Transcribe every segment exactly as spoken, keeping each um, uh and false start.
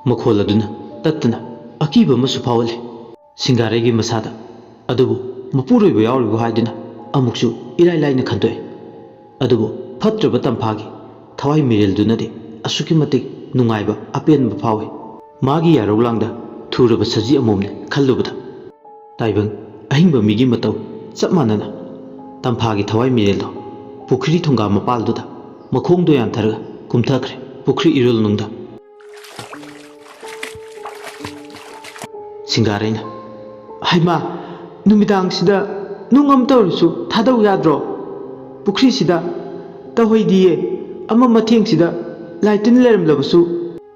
ꯃꯈꯣꯜ ꯑꯗꯨꯅ ꯇꯠꯇꯅ ꯑꯀꯤꯕ ꯑꯃꯁꯨ ꯐꯥꯎꯍꯜꯂꯤ ꯁꯤꯡꯒꯥꯔꯩꯒꯤ ꯃꯁꯥꯗ꯫ ꯑꯗꯨꯕꯨ ꯃꯄꯨꯔꯣꯏꯕ ꯌꯥꯎꯔꯤꯕ ꯍꯥꯏꯗꯨꯅ ꯑꯃꯨꯛꯁꯨ ꯏꯔꯥꯏ ꯂꯥꯏꯅ ꯈꯟꯗꯣꯛꯏ꯫ ꯑꯗꯨꯕꯨ ꯐꯠꯇ꯭ꯔꯕ ꯇꯝꯐꯥꯒꯤ ꯊꯋꯥꯏ ꯃꯤꯔꯦꯜꯗꯨꯅꯗꯤ ꯑꯁꯨꯛꯀꯤ ꯃꯇꯤꯛ ꯅꯨꯡꯉꯥꯏꯕ ꯑꯄꯦꯟꯕ ꯐꯥꯎꯏ꯫ ꯃꯥꯒꯤ ꯌꯥꯔꯧꯂꯥꯡꯗ ꯊꯨꯔꯕ ꯁꯖꯤ ꯑꯃꯣꯝꯅꯤ ꯈꯜꯂꯨꯕꯗ꯫ ꯇꯥꯏꯕꯪ ꯑꯍꯤꯡꯕ ꯃꯤꯒꯤ ꯃꯇꯧ ꯆꯞ ꯃꯥꯟꯅꯅ ꯇꯝꯐꯥꯒꯤ ꯊꯋꯥꯏ ꯃꯤꯔꯦꯜꯗꯣ ꯄꯨꯈ꯭ꯔꯤ ꯊꯣꯡꯒꯥ ꯃꯄꯥꯜꯗꯨꯗ ꯃꯈꯣꯡꯗꯣ ꯌꯥꯟꯊꯔꯒ ꯀꯨꯝꯊꯈ꯭ꯔꯦ ꯄꯨꯈ꯭ꯔꯤ ꯏꯔꯣꯜꯅꯨꯡꯗ꯫ ꯁꯤꯡꯒꯥꯔꯩꯅ, "ꯍꯩꯃꯥ, ꯅꯨꯃꯤꯗꯥꯡꯁꯤꯗ ꯅꯨꯡ ꯑꯃꯇ ꯑꯣꯏꯔꯁꯨ ꯊꯥꯗꯧ ꯌꯥꯗ꯭ꯔꯣ? ꯄꯨꯈ꯭ꯔꯤꯁꯤꯗ ꯇꯧꯍꯩꯗꯤꯌꯦ꯫ ꯑꯃ ꯃꯊꯦꯡꯁꯤꯗ ꯂꯥꯏ ꯇꯤꯟ ꯂꯩꯔꯝꯂꯕꯁꯨ,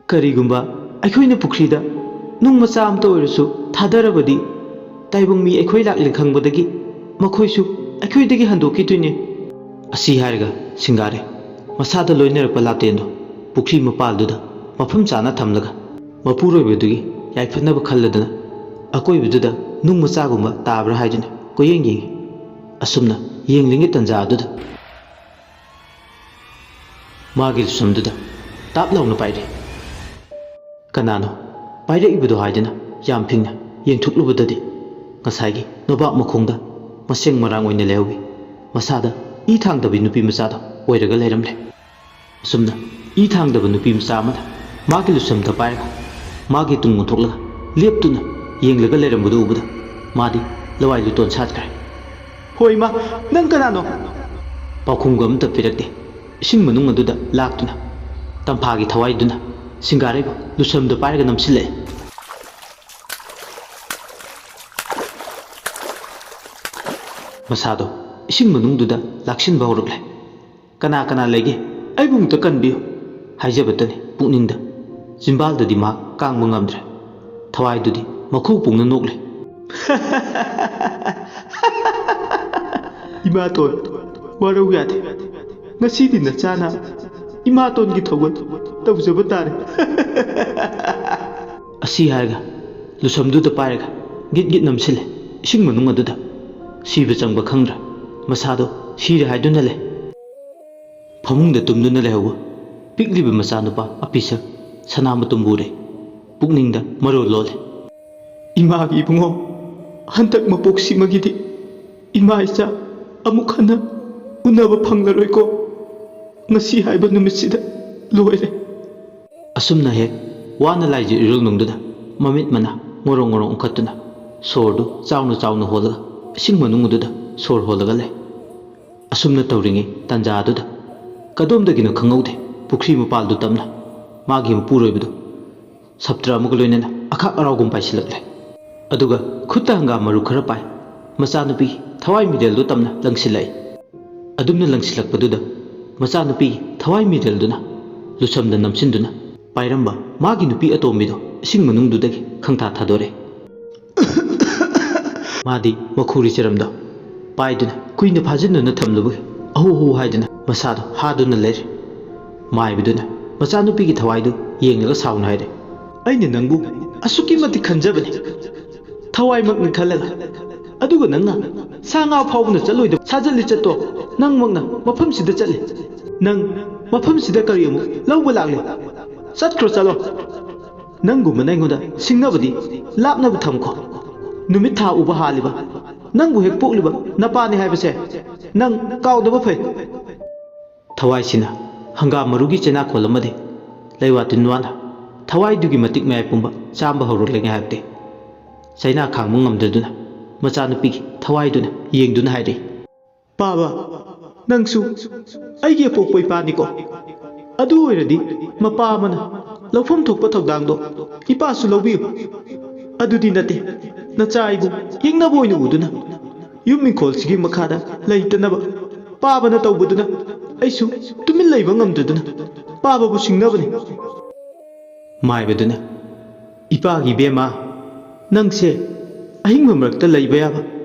ꯀꯔꯤꯒꯨꯝꯕ ꯑꯩꯈꯣꯏꯅ ꯄꯨꯈ꯭ꯔꯤꯗ ꯅꯨꯡ ꯃꯆꯥ ꯑꯃꯇ ꯑꯣꯏꯔꯁꯨ ꯊꯥꯗꯔꯕꯗꯤ, ꯇꯥꯏꯕꯪ ꯃꯤ ꯑꯩꯈꯣꯏ ꯂꯥꯛꯂꯦ ꯈꯪꯕꯗꯒꯤ ꯃꯈꯣꯏꯁꯨ ꯑꯩꯈꯣꯏꯗꯒꯤ ꯍꯟꯗꯣꯛꯈꯤꯗꯣꯏꯅꯦ"꯫ ꯑꯁꯤ ꯍꯥꯏꯔꯒ ꯁꯤꯡꯒꯥꯔꯩ ꯃꯁꯥꯗ ꯂꯣꯏꯅꯔꯛꯄ ꯂꯥꯇꯦꯟꯗꯣ ꯄꯨꯈ꯭ꯔꯤ ꯃꯄꯥꯜꯗꯨꯗ ꯃꯐꯝ ꯆꯥꯅ ꯊꯝꯂꯒ ꯃꯄꯨꯔꯣꯏꯕꯗꯨꯒꯤ ꯌꯥꯏꯐꯅꯕ ꯈꯜꯂꯗꯨꯅ ꯑꯀꯣꯏꯕꯗꯨꯗ ꯅꯨꯡ ꯃꯆꯥꯒꯨꯝꯕ ꯇꯥꯕ꯭ꯔꯥ ꯍꯥꯏꯗꯨꯅ ꯀꯣꯏꯌꯦꯡ ꯌꯦꯡꯉꯤ꯫ ꯑꯁꯨꯝꯅ ꯌꯦꯡꯂꯤꯉꯩ ꯇꯟꯖꯥ ꯑꯗꯨꯗ ꯃꯥꯒꯤ ꯂꯨꯁꯝꯗꯨꯗ ꯇꯥꯞ ꯂꯥꯎꯅ ꯄꯥꯏꯔꯦ꯫ ꯀꯅꯥꯅꯣ ꯄꯥꯏꯔꯛꯏꯕꯗꯣ ꯍꯥꯏꯗꯨꯅ ꯌꯥꯝ ꯐꯤꯡꯅ ꯌꯦꯡꯊꯣꯛꯂꯨꯕꯗꯗꯤ ꯉꯁꯥꯏꯒꯤ ꯅꯣꯕꯥꯞ ꯃꯈꯣꯡꯗ ꯃꯁꯦꯡ ꯃꯔꯥꯡ ꯑꯣꯏꯅ ꯂꯩꯍꯧꯋꯤ꯫ ꯃꯁꯥꯗ ꯏ ꯊꯥꯡꯗꯕꯤ ꯅꯨꯄꯤ ꯃꯆꯥꯗꯣ ꯑꯣꯏꯔꯒ ꯂꯩꯔꯝꯂꯦ꯫ ꯑꯁꯨꯝꯅ ꯏ ꯊꯥꯡꯗꯕ ꯅꯨꯄꯤ ꯃꯆꯥ ꯑꯃꯅ ꯃꯥꯒꯤ ꯂꯨꯁꯝꯗ ꯄꯥꯏꯔꯒ ꯃꯥꯒꯤ ꯇꯨꯡ ꯑꯣꯟꯊꯣꯛꯂꯒ ꯂꯦꯞꯇꯨꯅ ꯌꯦꯡꯂꯒ ꯂꯩꯔꯝꯕꯗꯨ ꯎꯕꯗ ꯃꯥꯗꯤ ꯂꯋꯥꯏ ꯂꯨꯇꯣꯟ ꯁꯥꯠꯈ꯭ꯔꯦ꯫ "ꯍꯣꯏ ꯏꯃꯥ, ꯅꯪ ꯀꯅꯥꯅꯣ?" ꯄꯥꯎꯈꯨꯝꯒ ꯑꯃꯇ ꯄꯤꯔꯛꯇꯦ꯫ ꯏꯁꯤꯡ ꯃꯅꯨꯡ ꯑꯗꯨꯗ ꯂꯥꯛꯇꯨꯅ ꯇꯝꯐꯥꯒꯤ ꯊꯋꯥꯏꯗꯨꯅ ꯁꯤꯡꯒꯥꯔꯩꯕꯨ ꯂꯨꯁꯝꯗ ꯄꯥꯏꯔꯒ ꯅꯝꯁꯤꯜꯂꯛꯑꯦ꯫ ꯃꯁꯥꯗꯣ ꯏꯁꯤꯡ ꯃꯅꯨꯡꯗꯨꯗ ꯂꯥꯛꯁꯤꯟꯕ ꯍꯧꯔꯛꯂꯦ꯫ "ꯀꯅꯥ ꯀꯅꯥ ꯂꯩꯒꯦ? ꯑꯩꯕꯨ ꯑꯃꯨꯛꯇ ꯀꯟꯕꯤꯌꯨ" ꯍꯥꯏꯖꯕꯇꯅꯤ ꯄꯨꯛꯅꯤꯡꯗ꯫ ꯆꯤꯝꯕꯥꯜꯗꯗꯤ ꯃꯍꯥꯛ ꯀꯥꯡꯕ ꯉꯝꯗ꯭ꯔꯦ꯫ ꯊꯋꯥꯏꯗꯨꯗꯤ ꯃꯈꯨ ꯄꯨꯡꯅ ꯅꯣꯛꯂꯦ꯫ "ꯏꯃꯥꯇꯣꯟ, ꯋꯥꯔꯧ ꯌꯥꯗꯦ꯫ ꯉꯁꯤꯗꯤ ꯅꯆꯥꯅ ꯏꯃꯥꯇꯣꯟꯒꯤ ꯊꯧꯒꯜ ꯇꯧꯖꯕ ꯇꯥꯔꯦ"꯫ ꯑꯁꯤ ꯍꯥꯏꯔꯒ ꯂꯨꯁꯝꯗꯨꯗ ꯄꯥꯏꯔꯒ ꯒꯤꯠ ꯒꯤꯠ ꯅꯝꯁꯤꯜꯂꯦ ꯏꯁꯤꯡ ꯃꯅꯨꯡ ꯑꯗꯨꯗ꯫ ꯁꯤꯕ ꯆꯪꯕ ꯈꯪꯗ꯭ꯔꯦ꯫ ꯃꯁꯥꯗꯣ ꯁꯤꯔꯦ ꯍꯥꯏꯗꯨꯅ ꯂꯩ꯫ ꯐꯃꯨꯡꯗ ꯇꯨꯝꯗꯨꯅ ꯂꯩꯍꯧꯕ ꯄꯤꯛꯂꯤꯕ ꯃꯆꯥꯅꯨꯄꯥ ꯑꯄꯤꯁꯛ ꯁꯅꯥꯃꯇꯨꯝꯕꯨ ꯎꯔꯦ꯫ ꯄꯨꯛꯅꯤꯡꯗ ꯃꯔꯣꯜ ꯂꯣꯜꯂꯤ꯫ ꯏꯃꯥꯒꯤ ꯏꯕꯨꯡꯉꯣ, ꯍꯟꯗꯛ ꯃꯄꯣꯛꯁꯤꯃꯒꯤꯗꯤ ꯏꯃꯥ ꯏꯆꯥ ꯑꯃꯨꯛ ꯍꯟꯅ ꯎꯅꯕ ꯐꯪꯂꯔꯣꯏꯀꯣ꯫ ꯉꯁꯤ ꯍꯥꯏꯕ ꯅꯨꯃꯤꯠꯁꯤꯗ ꯂꯣꯏꯔꯦ꯫ ꯑꯁꯨꯝꯅ ꯍꯦꯛ ꯋꯥꯅ ꯂꯥꯏꯖ ꯏꯔꯣꯜ ꯅꯨꯡꯗꯨꯗ ꯃꯃꯤꯠ ꯃꯅꯥ ꯉꯣꯔꯣꯡ ꯉꯣꯔꯣꯡ ꯎꯪꯈꯠꯇꯨꯅ ꯁꯣꯔꯗꯨ ꯆꯥꯎꯅ ꯆꯥꯎꯅ ꯍꯣꯜꯂꯒ ꯏꯁꯤꯡ ꯃꯅꯨꯡꯗꯨꯗ ꯁꯣꯔ ꯍꯣꯜꯂꯒ ꯂꯩ꯫ ꯑꯁꯨꯝꯅ ꯇꯧꯔꯤꯉꯩ ꯇꯥꯟꯖꯥꯗꯨꯗ ꯀꯗꯣꯝꯗꯒꯤꯅꯣ ꯈꯪꯍꯧꯗꯦ, ꯄꯨꯈ꯭ꯔꯤ ꯃꯄꯥꯜꯗꯨ ꯇꯝꯅ ꯃꯥꯒꯤ ꯃꯄꯨꯔꯣꯏꯕꯗꯨ ꯁꯞꯇ꯭ꯔ ꯑꯃꯒ ꯂꯣꯏꯅꯅ ꯑꯈꯥꯛ ꯑꯔꯥꯎꯒꯨꯝ ꯄꯥꯏꯁꯤꯜꯂꯛꯂꯦ꯫ ꯑꯗꯨꯒ ꯈꯨꯠꯇ ꯍꯪꯒꯥꯝ ꯃꯔꯨ ꯈꯔ ꯄꯥꯏ, ꯃꯆꯥꯅꯨꯄꯤꯒꯤ ꯊꯋꯥꯏ ꯃꯤꯔꯦꯜꯗꯨ ꯇꯝꯅ ꯂꯪꯁꯤꯜꯂꯛꯏ꯫ ꯑꯗꯨꯝꯅ ꯂꯪꯁꯤꯜꯂꯛꯄꯗꯨꯗ ꯃꯆꯥꯅꯨꯄꯤꯒꯤ ꯊꯋꯥꯏ ꯃꯤꯔꯦꯜꯗꯨꯅ ꯂꯨꯁꯝꯗ ꯅꯝꯁꯤꯟꯗꯨꯅ ꯄꯥꯏꯔꯝꯕ ꯃꯥꯒꯤ ꯅꯨꯄꯤ ꯑꯇꯣꯝꯕꯤꯗꯣ ꯏꯁꯤꯡ ꯃꯅꯨꯡꯗꯨꯗꯒꯤ ꯈꯪꯊꯥ ꯊꯥꯗꯣꯔꯛꯏ꯫ ꯃꯥꯗꯤ ꯃꯈꯨꯔꯤ ꯆꯔꯝꯗꯣ ꯄꯥꯏꯗꯨꯅ ꯀꯨꯏꯅ ꯐꯥꯖꯤꯟꯗꯨꯅ ꯊꯝꯂꯨꯕꯒꯤ ꯑꯍꯨ ꯍꯨ ꯍꯥꯏꯗꯨꯅ ꯃꯁꯥꯗꯣ ꯍꯥꯗꯨꯅ ꯂꯩꯔꯦ꯫ ꯃꯥꯏꯕꯗꯨꯅ ꯃꯆꯥꯅꯨꯄꯤꯒꯤ ꯊꯋꯥꯏꯗꯨ ꯌꯦꯡꯂꯒ ꯁꯥꯎꯅ ꯍꯥꯏꯔꯦ, "ꯑꯩꯅ ꯅꯪꯕꯨ ꯑꯁꯨꯛꯀꯤ ꯃꯇꯤꯛ ꯈꯟꯖꯕꯅꯤ, ꯊꯋꯥꯏꯃꯛꯅꯤ ꯈꯜꯂꯒ, ꯑꯗꯨꯒ ꯅꯪꯅ ꯁꯥ ꯉꯥ ꯐꯥꯎꯕꯅ ꯆꯠꯂꯣꯏꯗꯕ ꯁꯥꯖꯠ ꯂꯤꯆꯠꯇꯣ ꯅꯪꯃꯛꯅ ꯃꯐꯝꯁꯤꯗ ꯆꯠꯂꯤ꯫ ꯅꯪ ꯃꯐꯝꯁꯤꯗ ꯀꯔꯤ ꯑꯃꯨꯛ ꯂꯧꯕ ꯂꯥꯛꯂꯤ? ꯆꯠꯈ꯭ꯔꯣ, ꯆꯠꯂꯣ꯫ ꯅꯪꯒꯨꯝꯕꯅ ꯑꯩꯉꯣꯟꯗ ꯁꯤꯡꯅꯕꯗꯤ ꯂꯥꯞꯅꯕ ꯊꯝꯈꯣ꯫ ꯅꯨꯃꯤꯠ ꯊꯥ ꯎꯕ ꯍꯥꯜꯂꯤꯕ ꯅꯪꯕꯨ ꯍꯦꯛ ꯄꯣꯛꯂꯤꯕ ꯅꯄꯥꯅꯤ ꯍꯥꯏꯕꯁꯦ ꯅꯪ ꯀꯥꯎꯗꯕ ꯐꯩ"꯫ ꯊꯋꯥꯏꯁꯤꯅ ꯍꯪꯒꯥꯝ ꯃꯔꯨꯒꯤ ꯆꯩꯅꯥꯈꯣꯜ ꯑꯃꯗꯤ ꯂꯩꯋꯥ ꯇꯤꯟꯋꯥꯅ ꯊꯋꯥꯏꯗꯨꯒꯤ ꯃꯇꯤꯛ ꯃꯌꯥꯏ ꯄꯨꯝꯕ ꯆꯥꯝꯕ ꯍꯧꯔꯛꯂꯦ ꯉꯥꯏꯍꯥꯛꯇꯤ꯫ ꯆꯩꯅꯥ ꯈꯥꯡꯕ ꯉꯝꯗꯗꯨꯅ ꯃꯆꯥꯅꯨꯄꯤꯒꯤ ꯊꯋꯥꯏꯗꯨꯅ ꯌꯦꯡꯗꯨꯅ ꯍꯥꯏꯔꯛꯏ, "ꯄꯥꯕ, ꯅꯪꯁꯨ ꯑꯩꯒꯤ ꯑꯄꯣꯛꯄ ꯏꯄꯥꯅꯤꯀꯣ꯫ ꯑꯗꯨ ꯑꯣꯏꯔꯗꯤ ꯃꯄꯥ ꯑꯃꯅ ꯂꯧꯐꯝ ꯊꯣꯛꯄ ꯊꯧꯗꯥꯡꯗꯣ ꯏꯄꯥꯁꯨ ꯂꯧꯕꯤꯌꯨ꯫ ꯑꯗꯨꯗꯤ ꯅꯠꯇꯦ, ꯅꯆꯥ ꯑꯩꯕꯨ ꯌꯦꯛꯅꯕ ꯑꯣꯏꯅ ꯎꯗꯨꯅ ꯌꯨꯝ ꯏꯪꯈꯣꯜꯁꯤꯒꯤ ꯃꯈꯥꯗ ꯂꯩꯇꯅꯕ ꯄꯥꯕꯅ ꯇꯧꯕꯗꯨꯅ ꯑꯩꯁꯨ ꯇꯨꯃꯤꯟ ꯂꯩꯕ ꯉꯝꯗꯗꯨꯅ ꯄꯥꯕꯕꯨ ꯁꯤꯡꯅꯕꯅꯤ"꯫ ꯃꯥꯏꯕꯗꯨꯅ, "ꯏꯄꯥꯒꯤ ꯏꯕꯦꯝꯃ, ꯅꯪꯁꯦ ꯑꯍꯤꯡꯕ ꯃꯔꯛꯇ ꯂꯩꯕ ꯌꯥꯕ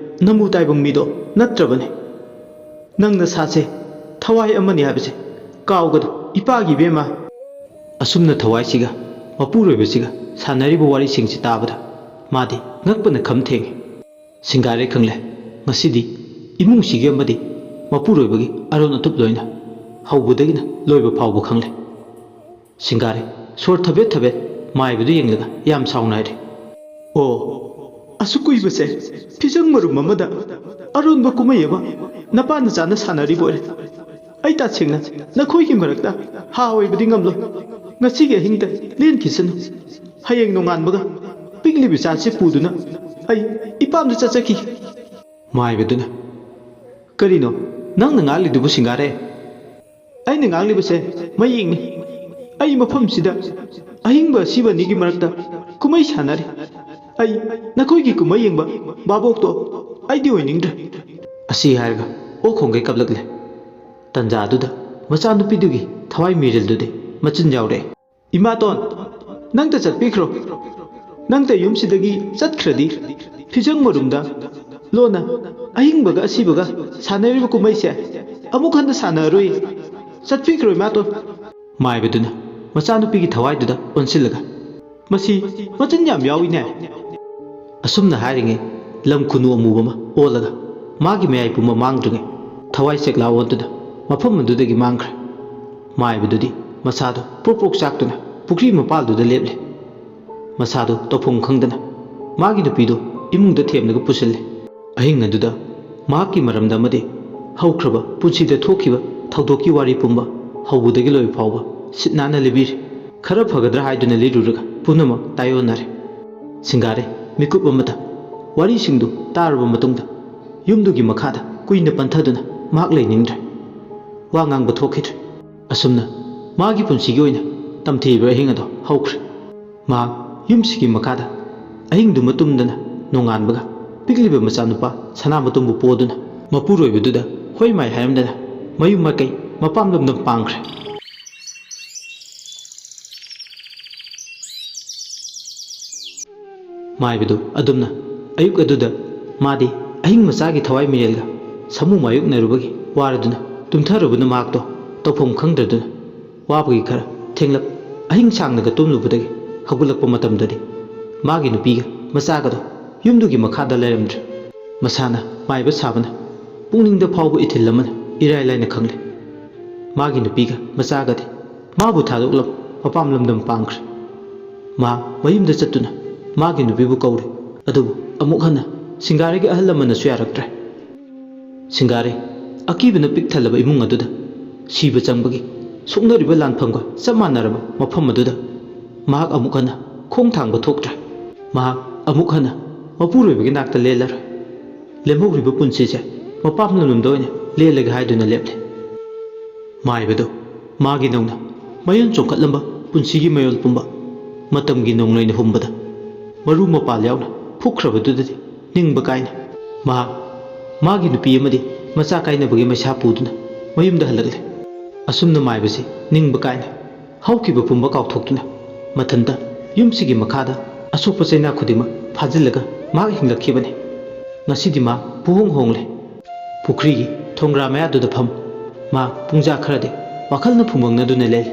ꯅꯃꯨ ꯇꯥꯏꯕꯪ ꯃꯤꯗꯣ ꯅꯠꯇ꯭ꯔꯕꯅꯦ꯫ ꯅꯪ ꯅꯁꯥꯁꯦ ꯊꯋꯥꯏ ꯑꯃꯅꯤ ꯍꯥꯏꯕꯁꯦ ꯀꯥꯎꯒꯅꯨ, ꯏꯄꯥꯒꯤ ꯏꯕꯦꯝꯃ"꯫ ꯑꯁꯨꯝꯅ ꯊꯋꯥꯏꯁꯤꯒ ꯃꯄꯨꯔꯣꯏꯕꯁꯤꯒ ꯁꯥꯟꯅꯔꯤꯕ ꯋꯥꯔꯤꯁꯤꯡꯁꯤ ꯇꯥꯕꯗ ꯃꯥꯗꯤ ꯉꯛꯄꯅ ꯈꯝ ꯊꯦꯡꯉꯤ꯫ ꯁꯤꯡꯒꯥꯔꯦ ꯈꯪꯂꯦ, ꯉꯁꯤꯗꯤ ꯏꯃꯨꯡꯁꯤꯒꯤ ꯑꯃꯗꯤ ꯃꯄꯨꯔꯣꯏꯕꯒꯤ ꯑꯔꯣꯟ ꯑꯇꯨꯞ ꯂꯣꯏꯅ ꯍꯧꯕꯗꯒꯤꯅ ꯂꯣꯏꯕ ꯐꯥꯎꯕ ꯈꯪꯂꯦ꯫ ꯁꯤꯡꯒꯥꯔꯦ ꯁꯣꯔ ꯊꯕꯦꯠ ꯊꯕꯦꯠ ꯃꯥꯏꯕꯗꯨ ꯌꯦꯡꯂꯒ ꯌꯥꯝ ꯁꯥꯎꯅ ꯍꯥꯏꯔꯦ꯫ "ꯑꯣ, ꯑꯁꯨꯛ ꯀꯨꯏꯕꯁꯦ ꯐꯤꯖꯪ ꯃꯔꯨꯝ ꯑꯃꯗ ꯑꯔꯣꯟꯕ ꯀꯨꯝꯍꯩ ꯑꯃ ꯅꯄꯥ ꯅꯆꯥꯅ ꯁꯥꯟꯅꯔꯤꯕ ꯑꯣꯏꯔꯦ꯫ ꯑꯩ ꯇꯁꯦꯡꯅ ꯅꯈꯣꯏꯒꯤ ꯃꯔꯛꯇ ꯍꯥ ꯑꯣꯏꯕꯗꯤ ꯉꯝꯂꯣꯏ꯫ ꯉꯁꯤꯒꯤ ꯑꯍꯤꯡꯗ ꯂꯦꯟꯈꯤꯁꯅꯨ꯫ ꯍꯌꯦꯡ ꯅꯣꯡꯉꯥꯟꯕꯒ ꯄꯤꯛꯂꯤꯕ ꯏꯆꯥꯁꯤ ꯄꯨꯗꯨꯅ ꯑꯩ ꯏꯄꯥꯝꯗ ꯆꯠꯆꯈꯤꯒꯦ"꯫ ꯃꯥꯏꯕꯗꯨꯅ, "ꯀꯔꯤꯅꯣ ꯅꯪꯅ ꯉꯥꯡꯂꯤꯗꯨꯕꯨ, ꯁꯤꯡꯒꯥꯔꯦ?" "ꯑꯩꯅ ꯉꯥꯡꯂꯤꯕꯁꯦ ꯃꯌꯦꯛꯅꯤ꯫ ꯑꯩ ꯃꯐꯝꯁꯤꯗ ꯑꯍꯤꯡꯕ ꯑꯁꯤꯕ ꯑꯅꯤꯒꯤ ꯃꯔꯛꯇ ꯀꯨꯝꯍꯩ ꯁꯥꯟꯅꯔꯤ꯫ ꯑꯩ ꯅꯈꯣꯏꯒꯤ ꯀꯨꯝꯍꯩ ꯌꯦꯡꯕ ꯚꯥꯕꯣꯛꯇꯣ ꯑꯩꯗꯤ ꯑꯣꯏꯅꯤꯡꯗ꯭ꯔꯦ"꯫ ꯑꯁꯤ ꯍꯥꯏꯔꯒ ꯑꯣꯛ ꯈꯣꯡꯒꯩ ꯀꯞꯂꯛꯂꯦ꯫ ꯇꯟꯖꯥꯗꯨꯗ ꯃꯆꯥꯅꯨꯄꯤꯗꯨꯒꯤ ꯊꯋꯥꯏ ꯃꯤꯔꯦꯜꯗꯨꯗꯤ ꯃꯆꯤꯟ ꯌꯥꯎꯔꯛꯑꯦ꯫ "ꯏꯃꯥꯇꯣꯟ, ꯅꯪꯇ ꯆꯠꯄꯤꯈ꯭ꯔꯣ꯫ ꯅꯪꯇ ꯌꯨꯝꯁꯤꯗꯒꯤ ꯆꯠꯈ꯭ꯔꯗꯤ ꯐꯤꯖꯪ ꯃꯔꯨꯝꯗ ꯂꯣꯟꯅ ꯑꯍꯤꯡꯕꯒ ꯑꯁꯤꯕꯒ ꯁꯥꯟꯅꯔꯤꯕ ꯀꯨꯝꯍꯩꯁꯦ ꯑꯃꯨꯛ ꯍꯟꯅ ꯁꯥꯟꯅꯔꯣꯏ꯫ ꯆꯠꯄꯤꯈ꯭ꯔꯣ, ꯏꯃꯥꯇꯣꯟ"꯫ ꯃꯥꯏꯕꯗꯨꯅ ꯃꯆꯥꯅꯨꯄꯤꯒꯤ ꯊꯋꯥꯏꯗꯨꯗ ꯑꯣꯟꯁꯤꯜꯂꯒ, "ꯃꯁꯤ ꯃꯆꯤꯟ ꯌꯥꯝ ꯌꯥꯎꯏꯅꯦ"꯫ ꯑꯁꯨꯝꯅ ꯍꯥꯏꯔꯤꯉꯩ, ꯂꯝ ꯈꯨꯅꯨ ꯑꯃꯨꯕ ꯑꯃ ꯑꯣꯜꯂꯒ ꯃꯥꯒꯤ ꯃꯌꯥꯏ ꯄꯨꯝꯕ ꯃꯥꯡꯗ꯭ꯔꯤꯉꯩ, ꯊꯋꯥꯏ ꯆꯦꯛꯂꯥ ꯑꯣꯟꯗꯨꯅ ꯃꯐꯝ ꯑꯗꯨꯗꯒꯤ ꯃꯥꯡꯈ꯭ꯔꯦ꯫ ꯃꯥꯏꯕꯗꯨꯗꯤ ꯃꯁꯥꯗꯣ ꯄ꯭ꯔꯣꯛ ꯄ꯭ꯔꯣꯛ ꯆꯥꯛꯇꯨꯅ ꯄꯨꯈ꯭ꯔꯤ ꯃꯄꯥꯜꯗꯨꯗ ꯂꯦꯞꯂꯦ꯫ ꯃꯁꯥꯗꯣ ꯇꯧꯐꯝ ꯈꯪꯗꯅ ꯃꯥꯒꯤ ꯅꯨꯄꯤꯗꯣ ꯏꯃꯨꯡꯗ ꯊꯦꯝꯂꯒ ꯄꯨꯁꯤꯜꯂꯦ꯫ ꯑꯍꯤꯡ ꯑꯗꯨꯗ ꯃꯍꯥꯛꯀꯤ ꯃꯔꯝꯗ ꯑꯃꯗꯤ ꯍꯧꯈ꯭ꯔꯕ ꯄꯨꯟꯁꯤꯗ ꯊꯣꯛꯈꯤꯕ ꯊꯧꯗꯣꯛꯀꯤ ꯋꯥꯔꯤ ꯄꯨꯝꯕ ꯍꯧꯕꯗꯒꯤ ꯂꯣꯏꯕ ꯐꯥꯎꯕ ꯁꯤꯠ ꯅꯥꯟꯅ ꯂꯤꯕꯤꯔꯦ꯫ ꯈꯔ ꯐꯒꯗ꯭ꯔꯥ ꯍꯥꯏꯗꯨꯅ ꯂꯤꯔꯨꯔꯒ ꯄꯨꯝꯅꯃꯛ ꯇꯥꯏꯑꯣꯟꯅꯔꯦ꯫ ꯁꯤꯡꯒꯥꯔꯦ ꯃꯤꯀꯨꯞ ꯑꯃꯇ ꯋꯥꯔꯤꯁꯤꯡꯗꯨ ꯇꯥꯔꯕ ꯃꯇꯨꯡꯗ ꯌꯨꯝꯗꯨꯒꯤ ꯃꯈꯥꯗ ꯀꯨꯏꯅ ꯄꯟꯊꯗꯨꯅ ꯃꯍꯥꯛ ꯂꯩꯅꯤꯡꯗ꯭ꯔꯦ꯫ ꯋꯥ ꯉꯥꯡꯕ ꯊꯣꯛꯈꯤꯗ꯭ꯔꯦ꯫ ꯑꯁꯨꯝꯅ ꯃꯥꯒꯤ ꯄꯨꯟꯁꯤꯒꯤ ꯑꯣꯏꯅ ꯇꯝꯊꯤꯕ ꯑꯍꯤꯡ ꯑꯗꯣ ꯍꯧꯈ꯭ꯔꯦ꯫ ꯃꯍꯥꯛ ꯌꯨꯝꯁꯤꯒꯤ ꯃꯈꯥꯗ ꯑꯍꯤꯡꯗꯨꯃ ꯇꯨꯝꯗꯅ ꯅꯣꯡꯉꯥꯟꯕꯒ ꯄꯤꯛꯂꯤꯕ ꯃꯆꯥꯅꯨꯄꯥ ꯁꯅꯥꯃꯇꯣꯝꯕꯨ ꯄꯣꯗꯨꯅ ꯃꯄꯨꯔꯣꯏꯕꯗꯨꯗ ꯍꯣꯏ ꯃꯥꯏ ꯍꯥꯏꯔꯝꯗꯅ ꯃꯌꯨꯝ ꯃꯀꯩ ꯃꯄꯥꯝ ꯂꯝꯗꯝ ꯄꯥꯡꯈ꯭ꯔꯦ꯫ ꯃꯥꯏꯕꯗꯨ ꯑꯗꯨꯝꯅ ꯑꯌꯨꯛ ꯑꯗꯨꯗ ꯃꯥꯗꯤ ꯑꯍꯤꯡ ꯃꯆꯥꯒꯤ ꯊꯋꯥꯏ ꯃꯤꯔꯦꯜꯒ ꯁꯥꯃꯨ ꯃꯥꯌꯣꯛꯅꯔꯨꯕꯒꯤ ꯋꯥꯔꯗꯨꯅ ꯇꯨꯝꯊꯔꯨꯕꯅ ꯃꯍꯥꯛꯇꯣ ꯇꯧꯐꯝ ꯈꯪꯗ꯭ꯔꯗꯨꯅ ꯋꯥꯕꯒꯤ ꯈꯔ ꯊꯦꯡꯂꯞ ꯑꯍꯤꯡ ꯁꯥꯡꯅꯒ ꯇꯨꯝꯂꯨꯕꯗꯒꯤ ꯍꯧꯒꯠꯂꯛꯄ ꯃꯇꯝꯗꯗꯤ ꯃꯥꯒꯤ ꯅꯨꯄꯤꯒ ꯃꯆꯥꯒꯗꯣ ꯌꯨꯝꯗꯨꯒꯤ ꯃꯈꯥꯗ ꯂꯩꯔꯝꯗ꯭ꯔꯦ꯫ ꯃꯁꯥꯅ ꯃꯥꯏꯕ ꯁꯥꯕꯅ ꯄꯨꯛꯅꯤꯡꯗ ꯐꯥꯎꯕ ꯏꯊꯤꯜ ꯑꯃꯅ ꯏꯔꯥꯏ ꯂꯥꯏꯅ ꯈꯪꯂꯦ꯫ ꯃꯥꯒꯤ ꯅꯨꯄꯤꯒ ꯃꯆꯥꯒꯗꯤ ꯃꯥꯕꯨ ꯊꯥꯗꯣꯛꯂꯝ ꯃꯄꯥꯝ ꯂꯝꯗꯝ ꯄꯥꯡꯈ꯭ꯔꯦ꯫ ꯃꯍꯥꯛ ꯃꯌꯨꯝꯗ ꯆꯠꯇꯨꯅ ꯃꯥꯒꯤ ꯅꯨꯄꯤꯕꯨ ꯀꯧꯔꯦ꯫ ꯑꯗꯨꯕꯨ ꯑꯃꯨꯛ ꯍꯟꯅ ꯁꯤꯡꯒꯥꯔꯩꯒꯤ ꯑꯍꯜ ꯂꯃꯟꯅꯁꯨ ꯌꯥꯔꯛꯇ꯭ꯔꯦ꯫ ꯁꯤꯡꯒꯥꯔꯩ ꯑꯀꯤꯕꯅ ꯄꯤꯛ ꯊꯜꯂꯕ ꯏꯃꯨꯡ ꯑꯗꯨꯗ ꯁꯤꯕ ꯆꯪꯕꯒꯤ ꯁꯣꯛꯅꯔꯤꯕ ꯂꯥꯟꯐꯝꯒ ꯆꯞ ꯃꯥꯟꯅꯔꯕ ꯃꯐꯝ ꯑꯗꯨꯗ ꯃꯍꯥꯛ ꯑꯃꯨꯛ ꯍꯟꯅ ꯈꯣꯡ ꯊꯥꯡꯕ ꯊꯣꯛꯇ꯭ꯔꯦ꯫ ꯃꯍꯥꯛ ꯑꯃꯨꯛ ꯍꯟꯅ ꯃꯄꯨꯔꯣꯏꯕꯒꯤ ꯅꯥꯛꯇ ꯂꯦꯜꯂꯔꯣꯏ꯫ ꯂꯦꯝꯍꯧꯔꯤꯕ ꯄꯨꯟꯁꯤꯁꯦ ꯃꯄꯥꯝ ꯂꯝꯗꯝꯗ ꯑꯣꯏꯅ ꯂꯦꯜꯂꯒꯦ ꯍꯥꯏꯗꯨꯅ ꯂꯦꯞꯂꯦ꯫ ꯃꯥꯏꯕꯗꯨ ꯃꯥꯒꯤ ꯅꯧꯅ ꯃꯌꯣꯟ ꯆꯣꯡꯈꯠꯂꯝꯕ ꯄꯨꯟꯁꯤꯒꯤ ꯃꯌꯣꯜ ꯄꯨꯝꯕ ꯃꯇꯝꯒꯤ ꯅꯣꯡꯂꯩꯅ ꯍꯨꯝꯕꯗ ꯃꯔꯨ ꯃꯄꯥꯜ ꯌꯥꯎꯅ ꯐꯨꯛꯈ꯭ꯔꯕꯗꯨꯗꯗꯤ ꯅꯤꯡꯕ ꯀꯥꯏꯅ ꯃꯍꯥꯛ ꯃꯥꯒꯤ ꯅꯨꯄꯤ ꯑꯃꯗꯤ ꯃꯆꯥ ꯀꯥꯏꯅꯕꯒꯤ ꯃꯩꯁꯥ ꯄꯨꯗꯨꯅ ꯃꯌꯨꯝꯗ ꯍꯜꯂꯛꯂꯦ꯫ ꯑꯁꯨꯝꯅ ꯃꯥꯏꯕꯁꯤ ꯅꯤꯡꯕ ꯀꯥꯏꯅ ꯍꯧꯈꯤꯕ ꯄꯨꯝꯕ ꯀꯥꯎꯊꯣꯛꯇꯨꯅ ꯃꯊꯟꯇ ꯌꯨꯝꯁꯤꯒꯤ ꯃꯈꯥꯗ ꯑꯁꯣꯛꯄ ꯆꯩꯅꯥ ꯈꯨꯗꯤꯡꯃꯛ ꯐꯥꯖꯤꯜꯂꯒ ꯃꯍꯥꯛ ꯍꯤꯡꯂꯛꯈꯤꯕꯅꯤ꯫ ꯉꯁꯤꯗꯤ ꯃꯥ ꯄꯨꯍꯣꯡ ꯍꯣꯡꯂꯦ꯫ ꯄꯨꯈ꯭ꯔꯤꯒꯤ ꯊꯣꯡꯒ꯭ꯔꯥ ꯃꯌꯥꯗꯨꯗ ꯐꯝ ꯃꯥ ꯄꯨꯡꯖꯥ ꯈꯔꯗꯤ ꯋꯥꯈꯜꯅ ꯐꯨꯝꯕꯪꯅꯗꯨꯅ ꯂꯩ꯫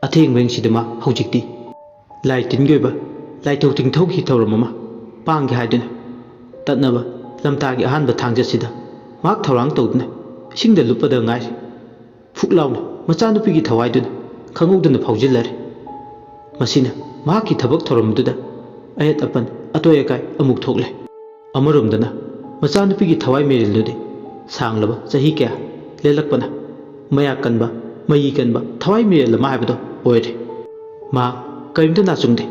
ꯑꯊꯦꯡꯕꯁꯤꯗ ꯃꯥ ꯍꯧꯖꯤꯛꯇꯤ ꯂꯥꯏ ꯇꯤꯟꯒꯤ ꯑꯣꯏꯕ ꯂꯥꯏꯊꯧ ꯇꯤꯡꯊꯧꯒꯤ ꯊꯧꯔꯝ ꯑꯃ ꯄꯥꯡꯒꯦ ꯍꯥꯏꯗꯨꯅ ꯇꯠꯅꯕ ꯂꯝꯇꯥꯒꯤ ꯑꯍꯥꯟꯕ ꯊꯥꯡꯖꯁꯤꯗ ꯃꯍꯥꯛ ꯊꯧꯔꯥꯡ ꯇꯧꯗꯨꯅ ꯏꯁꯤꯡꯗ ꯂꯨꯞꯄꯗ ꯉꯥꯏꯔꯤ꯫ ꯐꯨꯛ ꯂꯥꯎꯅ ꯃꯆꯥꯅꯨꯄꯤꯒꯤ ꯊꯋꯥꯏꯗꯨꯅ ꯈꯪꯍꯧꯗꯅ ꯐꯥꯎꯖꯤꯜꯂꯔꯦ꯫ ꯃꯁꯤꯅ ꯃꯍꯥꯛꯀꯤ ꯊꯕꯛ ꯊꯧꯔꯝꯗꯨꯗ ꯑꯌꯦꯠ ꯑꯄꯟ ꯑꯇꯣꯏ ꯑꯀꯥꯏ ꯑꯃꯨꯛ ꯊꯣꯛꯂꯦ꯫ ꯑꯃꯔꯣꯝꯗꯅ ꯃꯆꯥꯅꯨꯄꯤꯒꯤ ꯊꯋꯥꯏ ꯃꯤꯔꯦꯜꯗꯨꯗꯤ ꯁꯥꯡꯂꯕ ꯆꯍꯤ ꯀꯌꯥ ꯂꯦꯜꯂꯛꯄꯅ ꯃꯌꯥ ꯀꯟꯕ, ꯃꯌꯤ ꯀꯟꯕ ꯊꯋꯥꯏ ꯃꯤꯔꯦꯜ ꯑꯃ ꯍꯥꯏꯕꯗꯣ ꯑꯣꯏꯔꯦ꯫ ꯃꯍꯥꯛ ꯀꯔꯤꯝꯇ ꯅꯥꯆꯨꯡꯗꯦ꯫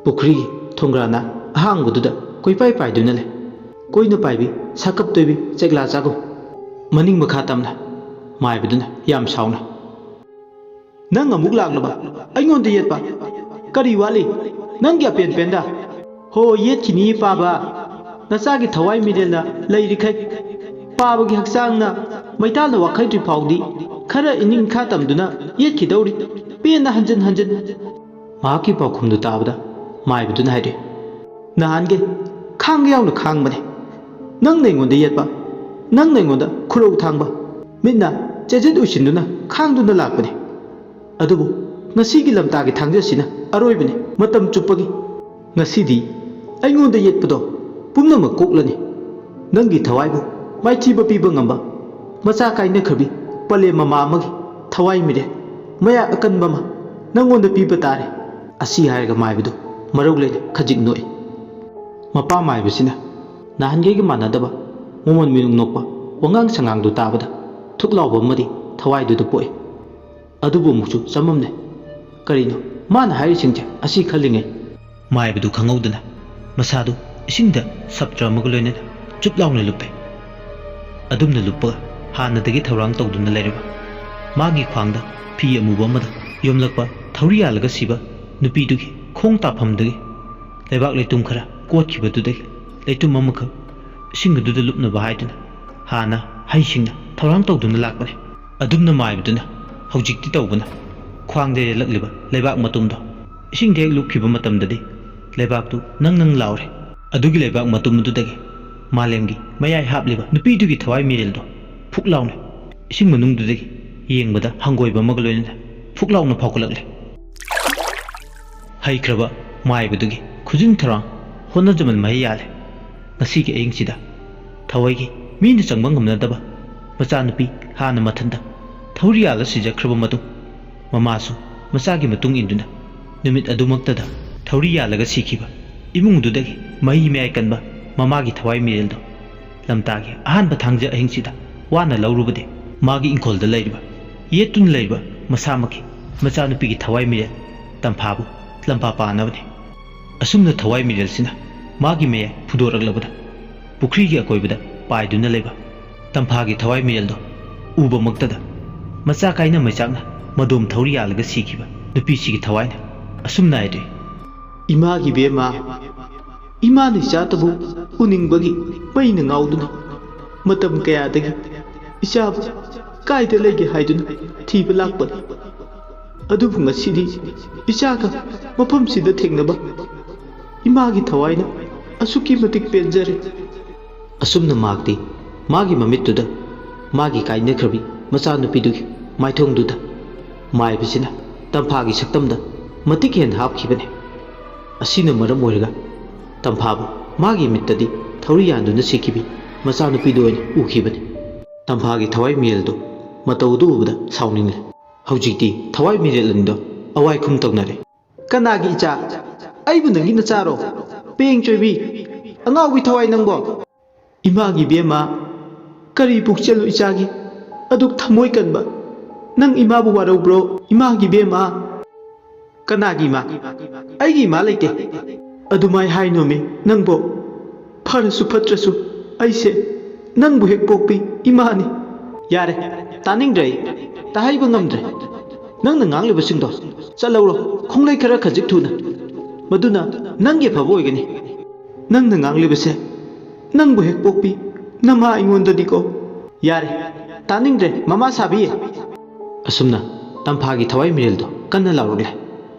ꯄꯨꯈ꯭ꯔꯤꯒꯤ ꯊꯣꯡꯒ꯭ꯔꯥꯅ ꯑꯍꯥꯡꯕꯗꯨꯗ ꯀꯣꯏꯄꯥꯏ ꯄꯥꯏꯗꯨꯅ ꯂꯩ꯫ ꯀꯣꯏꯅ ꯄꯥꯏꯕꯤ ꯁꯥꯀꯞ ꯇꯣꯏꯕꯤ ꯆꯦꯛꯂꯥ ꯆꯥꯒꯨꯝ꯫ ꯃꯅꯤꯡ ꯃꯈꯥ ꯇꯝꯅ ꯃꯥꯏꯕꯗꯨꯅ ꯌꯥꯝ ꯁꯥꯎꯅ, "ꯅꯪ ꯑꯃꯨꯛ ꯂꯥꯛꯂꯕ? ꯑꯩꯉꯣꯟꯗ ꯌꯦꯠꯄ? ꯀꯔꯤ ꯋꯥꯠꯂꯤ? ꯅꯪꯒꯤ ꯑꯄꯦꯟ ꯄꯦꯟꯗ?" "ꯍꯣ, ꯌꯦꯠꯈꯤꯅꯤ ꯄꯥꯕ꯫ ꯅꯆꯥꯒꯤ ꯊꯋꯥꯏ ꯃꯤꯔꯦꯜꯅ ꯂꯩꯔꯤꯈꯩ ꯄꯥꯕꯒꯤ ꯍꯛꯆꯥꯡꯅ ꯃꯩꯇꯥꯜꯅ ꯋꯥꯈꯩꯗ꯭ꯔꯤ ꯐꯥꯎꯗꯤ ꯈꯔ ꯏꯅꯤꯡ ꯏꯈꯥ ꯇꯝꯗꯨꯅ ꯌꯦꯠꯈꯤꯗꯧꯔꯤ꯫ ꯄꯦꯟꯅ ꯍꯟꯖꯤꯟ ꯍꯟꯖꯤꯟ꯫" ꯃꯍꯥꯛꯀꯤ ꯄꯥꯎꯈꯨꯝꯗꯨ ꯇꯥꯕꯗ ꯃꯥꯏꯕꯗꯨꯅ ꯍꯥꯏꯔꯦ, "ꯅꯍꯥꯟꯒꯩ ꯈꯥꯡꯒ ꯌꯥꯎꯅ ꯈꯥꯡꯕꯅꯦ꯫ ꯅꯪꯅ ꯑꯩꯉꯣꯟꯗ ꯌꯦꯠꯄ, ꯅꯪꯅ ꯑꯩꯉꯣꯟꯗ ꯈꯨꯔꯧ ꯊꯥꯡꯕ, ꯃꯤꯠꯅ ꯆꯦꯖꯦꯠ ꯎꯏꯁꯤꯟꯗꯨꯅ ꯈꯥꯡꯗꯨꯅ ꯂꯥꯛꯄꯅꯦ꯫ ꯑꯗꯨꯕꯨ ꯉꯁꯤꯒꯤ ꯂꯝꯇꯥꯒꯤ ꯊꯥꯡꯖꯁꯤꯅ ꯑꯔꯣꯏꯕꯅꯤ, ꯃꯇꯝ ꯆꯨꯞꯄꯒꯤ꯫ ꯉꯁꯤꯗꯤ ꯑꯩꯉꯣꯟꯗ ꯌꯦꯠꯄꯗꯣ ꯄꯨꯝꯅꯃꯛ ꯀꯣꯛꯂꯅꯤ꯫ ꯅꯪꯒꯤ ꯊꯋꯥꯏꯕꯨ ꯃꯥꯏꯊꯤꯕ ꯄꯤꯕ ꯉꯝꯕ, ꯃꯆꯥ ꯀꯥꯏꯅꯈ꯭ꯔꯕꯤ ꯄꯂꯦꯝ ꯃꯃꯥ ꯑꯃꯒꯤ ꯊꯋꯥꯏ ꯃꯤꯔꯦꯜ ꯃꯌꯥ ꯑꯀꯟꯕ ꯑꯃ ꯅꯪꯉꯣꯟꯗ ꯄꯤꯕ ꯇꯥꯔꯦ꯫ ꯑꯁꯤ ꯍꯥꯏꯔꯒ ꯃꯥꯏꯕꯗꯨ ꯃꯔꯧ ꯂꯩꯅ ꯈꯖꯤꯛ ꯅꯣꯛꯏ꯫ ꯃꯄꯥ ꯃꯥꯏꯕꯁꯤꯅ ꯅꯍꯥꯟꯈꯩꯒ ꯃꯥꯟꯅꯗꯕ ꯃꯃꯣꯟ ꯃꯤꯅꯨꯡ ꯅꯣꯛꯄ ꯋꯥꯉꯥꯡ ꯁꯉꯥꯡꯗꯨ ꯇꯥꯕꯗ ꯊꯨꯛ ꯂꯥꯎꯕ ꯑꯃꯗꯤ ꯊꯋꯥꯏꯗꯨꯗ ꯄꯣꯛꯏ꯫ ꯑꯗꯨꯕꯨ ꯑꯃꯨꯛꯁꯨ ꯆꯃꯝꯅꯩ꯫ ꯀꯔꯤꯅꯣ ꯃꯥꯅ ꯍꯥꯏꯔꯤꯁꯤꯡꯁꯦ? ꯑꯁꯤ ꯈꯜꯂꯤꯉꯩ ꯃꯥꯏꯕꯗꯨ ꯈꯪꯍꯧꯗꯅ ꯃꯁꯥꯗꯨ ꯏꯁꯤꯡꯗ ꯁꯞꯇ꯭ꯔ ꯑꯃꯒ ꯂꯣꯏꯅꯅ ꯆꯨꯞ ꯂꯥꯎꯅ ꯂꯨꯞꯄꯦ꯫ ꯑꯗꯨꯝꯅ ꯂꯨꯞꯄꯒ ꯍꯥꯟꯅꯗꯒꯤ ꯊꯧꯔꯥꯡ ꯇꯧꯗꯨꯅ ꯂꯩꯔꯕ ꯃꯥꯒꯤ ꯈ꯭ꯋꯥꯡꯗ ꯐꯤ ꯑꯃꯨꯕ ꯑꯃꯗ ꯌꯣꯝꯂꯛꯄ ꯊꯧꯔꯤ ꯌꯥꯜꯂꯒ ꯁꯤꯕ ꯅꯨꯄꯤꯗꯨꯒꯤ ꯈꯣꯡ ꯇꯥꯐꯝꯗꯒꯤ ꯂꯩꯕꯥꯛ ꯂꯩꯇꯨꯝ ꯈꯔ ꯀꯣꯠꯈꯤꯕꯗꯨꯗꯒꯤ ꯂꯩꯇꯨꯝ ꯑꯃꯈꯛ ꯏꯁꯤꯡ ꯑꯗꯨꯗ ꯂꯨꯞꯅꯕ ꯍꯥꯏꯗꯨꯅ ꯍꯥꯟꯅ ꯍꯩꯁꯤꯡꯅ ꯊꯧꯔꯥꯡ ꯇꯧꯗꯨꯅ ꯂꯥꯛꯄꯅꯤ꯫ ꯑꯗꯨꯝꯅ ꯃꯥꯏꯕꯗꯨꯅ ꯍꯧꯖꯤꯛꯇꯤ ꯇꯧꯕꯅ ꯈ꯭ꯋꯥꯡꯗ ꯌꯦꯜꯂꯛꯂꯤꯕ ꯂꯩꯕꯥꯛ ꯃꯇꯨꯝꯗꯣ ꯏꯁꯤꯡꯗ ꯍꯦꯛ ꯂꯨꯞꯈꯤꯕ ꯃꯇꯝꯗꯗꯤ ꯂꯩꯕꯥꯛꯇꯨ ꯅꯪ ꯅꯪ ꯂꯥꯎꯔꯦ꯫ ꯑꯗꯨꯒꯤ ꯂꯩꯕꯥꯛ ꯃꯇꯨꯝ ꯑꯗꯨꯗꯒꯤ ꯃꯥꯂꯦꯝꯒꯤ ꯃꯌꯥꯏ ꯍꯥꯞꯂꯤꯕ ꯅꯨꯄꯤꯗꯨꯒꯤ ꯊꯋꯥꯏ ꯃꯤꯔꯦꯜꯗꯣ ꯐꯨꯛ ꯂꯥꯎꯅ ꯏꯁꯤꯡ ꯃꯅꯨꯡꯗꯨꯗꯒꯤ ꯌꯦꯡꯕꯗ ꯍꯪꯒꯣꯏꯕ ꯑꯃꯒ ꯂꯣꯏꯅꯅ ꯐꯨꯛ ꯂꯥꯎꯅ ꯐꯥꯎꯒꯠꯂꯛꯂꯦ꯫ ꯍꯩꯈ꯭ꯔꯕ ꯃꯥꯏꯕꯗꯨꯒꯤ ꯈꯨꯖꯤꯟ ꯊꯧꯔꯥꯡ ꯍꯣꯠꯅꯖꯃꯟ ꯃꯍꯩ ꯌꯥꯜꯂꯦ꯫ ꯉꯁꯤꯒꯤ ꯑꯍꯤꯡꯁꯤꯗ ꯊꯋꯥꯏꯒꯤ ꯃꯤꯅ ꯆꯪꯕ ꯉꯝꯅꯗꯕ ꯃꯆꯥꯅꯨꯄꯤ ꯍꯥꯟꯅ ꯃꯊꯟꯇ ꯊꯧꯔꯤ ꯌꯥꯜꯂ ꯁꯤꯖꯈ꯭ꯔꯕ ꯃꯇꯨꯡ ꯃꯃꯥꯁꯨ ꯃꯆꯥꯒꯤ ꯃꯇꯨꯡ ꯏꯟꯗꯨꯅ ꯅꯨꯃꯤꯠ ꯑꯗꯨꯃꯛꯇꯗ ꯊꯧꯔꯤ ꯌꯥꯜꯂꯒ ꯁꯤꯈꯤꯕ ꯏꯃꯨꯡꯗꯨꯗꯒꯤ ꯃꯍꯤ ꯃꯌꯥꯏ ꯀꯟꯕ ꯃꯃꯥꯒꯤ ꯊꯋꯥꯏ ꯃꯤꯔꯦꯜꯗꯣ ꯂꯝꯇꯥꯒꯤ ꯑꯍꯥꯟꯕ ꯊꯥꯡꯖ ꯑꯍꯤꯡꯁꯤꯗ ꯋꯥꯅ ꯂꯧꯔꯨꯕꯗꯤ ꯃꯥꯒꯤ ꯏꯪꯈꯣꯜꯗ ꯂꯩꯔꯤꯕ ꯌꯦꯠꯇꯨꯅ ꯂꯩꯔꯤꯕ ꯃꯁꯥꯃꯛꯀꯤ ꯃꯆꯥꯅꯨꯄꯤꯒꯤ ꯊꯋꯥꯏ ꯃꯤꯔꯦꯜ ꯇꯝꯐꯥꯕꯨ ꯂꯝꯄꯥ ꯄꯥꯅꯕꯅꯤ꯫ ꯑꯁꯨꯝꯅ ꯊꯋꯥꯏ ꯃꯤꯔꯦꯜꯁꯤꯅ ꯃꯥꯒꯤ ꯃꯌꯥꯏ ꯐꯨꯗꯣꯔꯛꯂꯕꯗ ꯄꯨꯈ꯭ꯔꯤꯒꯤ ꯑꯀꯣꯏꯕꯗ ꯄꯥꯏꯗꯨꯅ ꯂꯩꯕ ꯇꯝꯐꯥꯒꯤ ꯊꯋꯥꯏ ꯃꯤꯔꯦꯜꯗꯣ ꯎꯕꯃꯛꯇꯗ ꯃꯆꯥ ꯀꯥꯏꯅ ꯃꯩꯆꯥꯛꯅ ꯃꯗꯣꯝ ꯊꯧꯔꯤ ꯌꯥꯜꯂꯒ ꯁꯤꯈꯤꯕ ꯅꯨꯄꯤꯁꯤꯒꯤ ꯊꯋꯥꯏꯅ ꯑꯁꯨꯝꯅ ꯍꯥꯏꯔꯛꯏ꯫ ꯏꯃꯥꯒꯤ ꯕꯦꯝꯃ, ꯏꯃꯥꯅ ꯏꯆꯥꯇꯕꯨ ꯎꯅꯤꯡꯕꯒꯤ ꯃꯩꯅ ꯉꯥꯎꯗꯨꯅ ꯃꯇꯝ ꯀꯌꯥꯗꯒꯤ ꯏꯆꯥꯕꯨ ꯀꯥꯏꯗ ꯂꯩꯒꯦ ꯍꯥꯏꯗꯨꯅ ꯊꯤꯕ ꯂꯥꯛꯄꯅꯤ꯫ ꯑꯗꯨꯕꯨ ꯉꯁꯤꯗꯤ ꯏꯆꯥꯒ ꯃꯐꯝꯁꯤꯗ ꯊꯦꯡꯅꯕ ꯏꯃꯥꯒꯤ ꯊꯋꯥꯏꯅ ꯑꯁꯨꯛꯀꯤ ꯃꯇꯤꯛ ꯄꯦꯟꯖꯔꯦ꯫ ꯑꯁꯨꯝꯅ ꯃꯍꯥꯛꯇꯤ ꯃꯥꯒꯤ ꯃꯃꯤꯠꯇꯨꯗ ꯃꯥꯒꯤ ꯀꯥꯏꯅꯈ꯭ꯔꯕꯤ ꯃꯆꯥꯅꯨꯄꯤꯗꯨꯒꯤ ꯃꯥꯏꯊꯣꯡꯗꯨꯗ ꯃꯥꯏꯕꯁꯤꯅ ꯇꯝꯐꯥꯒꯤ ꯁꯛꯇꯝꯗ ꯃꯇꯤꯛ ꯍꯦꯟꯅ ꯍꯥꯞꯈꯤꯕꯅꯤ꯫ ꯑꯁꯤꯅ ꯃꯔꯝ ꯑꯣꯏꯔꯒ ꯇꯝꯐꯥꯕꯨ ꯃꯥꯒꯤ ꯃꯤꯠꯇꯗꯤ ꯊꯧꯔꯤ ꯌꯥꯟꯗꯨꯅ ꯁꯤꯈꯤꯕꯤ ꯃꯆꯥꯅꯨꯄꯤꯗꯨ ꯑꯣꯏꯅ ꯎꯈꯤꯕꯅꯤ꯫ ꯇꯝꯐꯥꯒꯤ ꯊꯋꯥꯏ ꯃꯤꯔꯦꯜꯗꯨ ꯃꯇꯧ ꯑꯗꯨ ꯎꯕꯗ ꯁꯥꯎꯅꯤꯡꯂꯦ꯫ ꯍꯧꯖꯤꯛꯇꯤ ꯊꯋꯥꯏ ꯃꯤꯔꯦꯜ ꯑꯅꯤꯗꯣ ꯑꯋꯥꯏꯈꯨꯝ ꯇꯧꯅꯔꯦ꯫ "ꯀꯅꯥꯒꯤ ꯏꯆꯥ? ꯑꯩꯕꯨ ꯅꯪꯒꯤ ꯅꯆꯥꯔꯣ? ꯄꯦꯡ ꯆꯣꯏꯕꯤ, ꯑꯉꯥꯎꯕꯤ ꯊꯋꯥꯏ ꯅꯪꯕꯣ!" "ꯏꯃꯥꯒꯤ ꯏꯕꯦꯝꯃ, ꯀꯔꯤ ꯄꯨꯛꯆꯦꯜꯅꯣ ꯏꯆꯥꯒꯤ? ꯑꯗꯨꯛ ꯊꯃꯣꯏ ꯀꯟꯕ ꯅꯪ ꯏꯃꯥꯕꯨ ꯋꯥꯔꯧꯕ꯭ꯔꯣ? ꯏꯃꯥꯒꯤ ꯏꯕꯦꯝꯃ!" "ꯀꯅꯥꯒꯤ ꯏꯃꯥ? ꯑꯩꯒꯤ ꯏꯃꯥ ꯂꯩꯇꯦ꯫" "ꯑꯗꯨꯃꯥꯏ ꯍꯥꯏꯅꯣꯃꯤ ꯅꯪꯕꯣ꯫ ꯐꯔꯁꯨ ꯐꯠꯇ꯭ꯔꯁꯨ ꯑꯩꯁꯦ ꯅꯪꯕꯨ ꯍꯦꯛ ꯄꯣꯛꯄꯤ ꯏꯃꯥꯅꯤ꯫" "ꯌꯥꯔꯦ, ꯇꯥꯅꯤꯡꯗ꯭ꯔꯦ ꯑꯩ꯫ ꯇꯥꯍꯩꯕ ꯉꯝꯗ꯭ꯔꯦ꯫ ꯅꯪꯅ ꯉꯥꯡꯂꯤꯕꯁꯤꯡꯗꯣ ꯆꯠꯍꯧꯔꯣ, ꯈꯣꯡꯂꯩ ꯈꯔ ꯈꯖꯤꯛ ꯊꯨꯅ꯫ ꯃꯗꯨꯅ ꯅꯪꯒꯤ ꯑꯐꯕ ꯑꯣꯏꯒꯅꯤ꯫ ꯅꯪꯅ ꯉꯥꯡꯂꯤꯕꯁꯦ ꯅꯪꯕꯨ ꯍꯦꯛ ꯄꯣꯛꯄꯤ ꯅꯃꯥ ꯑꯩꯉꯣꯟꯗꯗꯤꯀꯣ꯫" "ꯌꯥꯔꯦ, ꯇꯥꯅꯤꯡꯗ꯭ꯔꯦ ꯃꯃꯥ ꯁꯥꯕꯤ!" ꯑꯁꯨꯝꯅ ꯇꯝꯐꯥꯒꯤ ꯊꯋꯥꯏ ꯃꯤꯔꯦꯜꯗꯣ ꯀꯟꯅ ꯂꯥꯎꯔꯛꯂꯦ꯫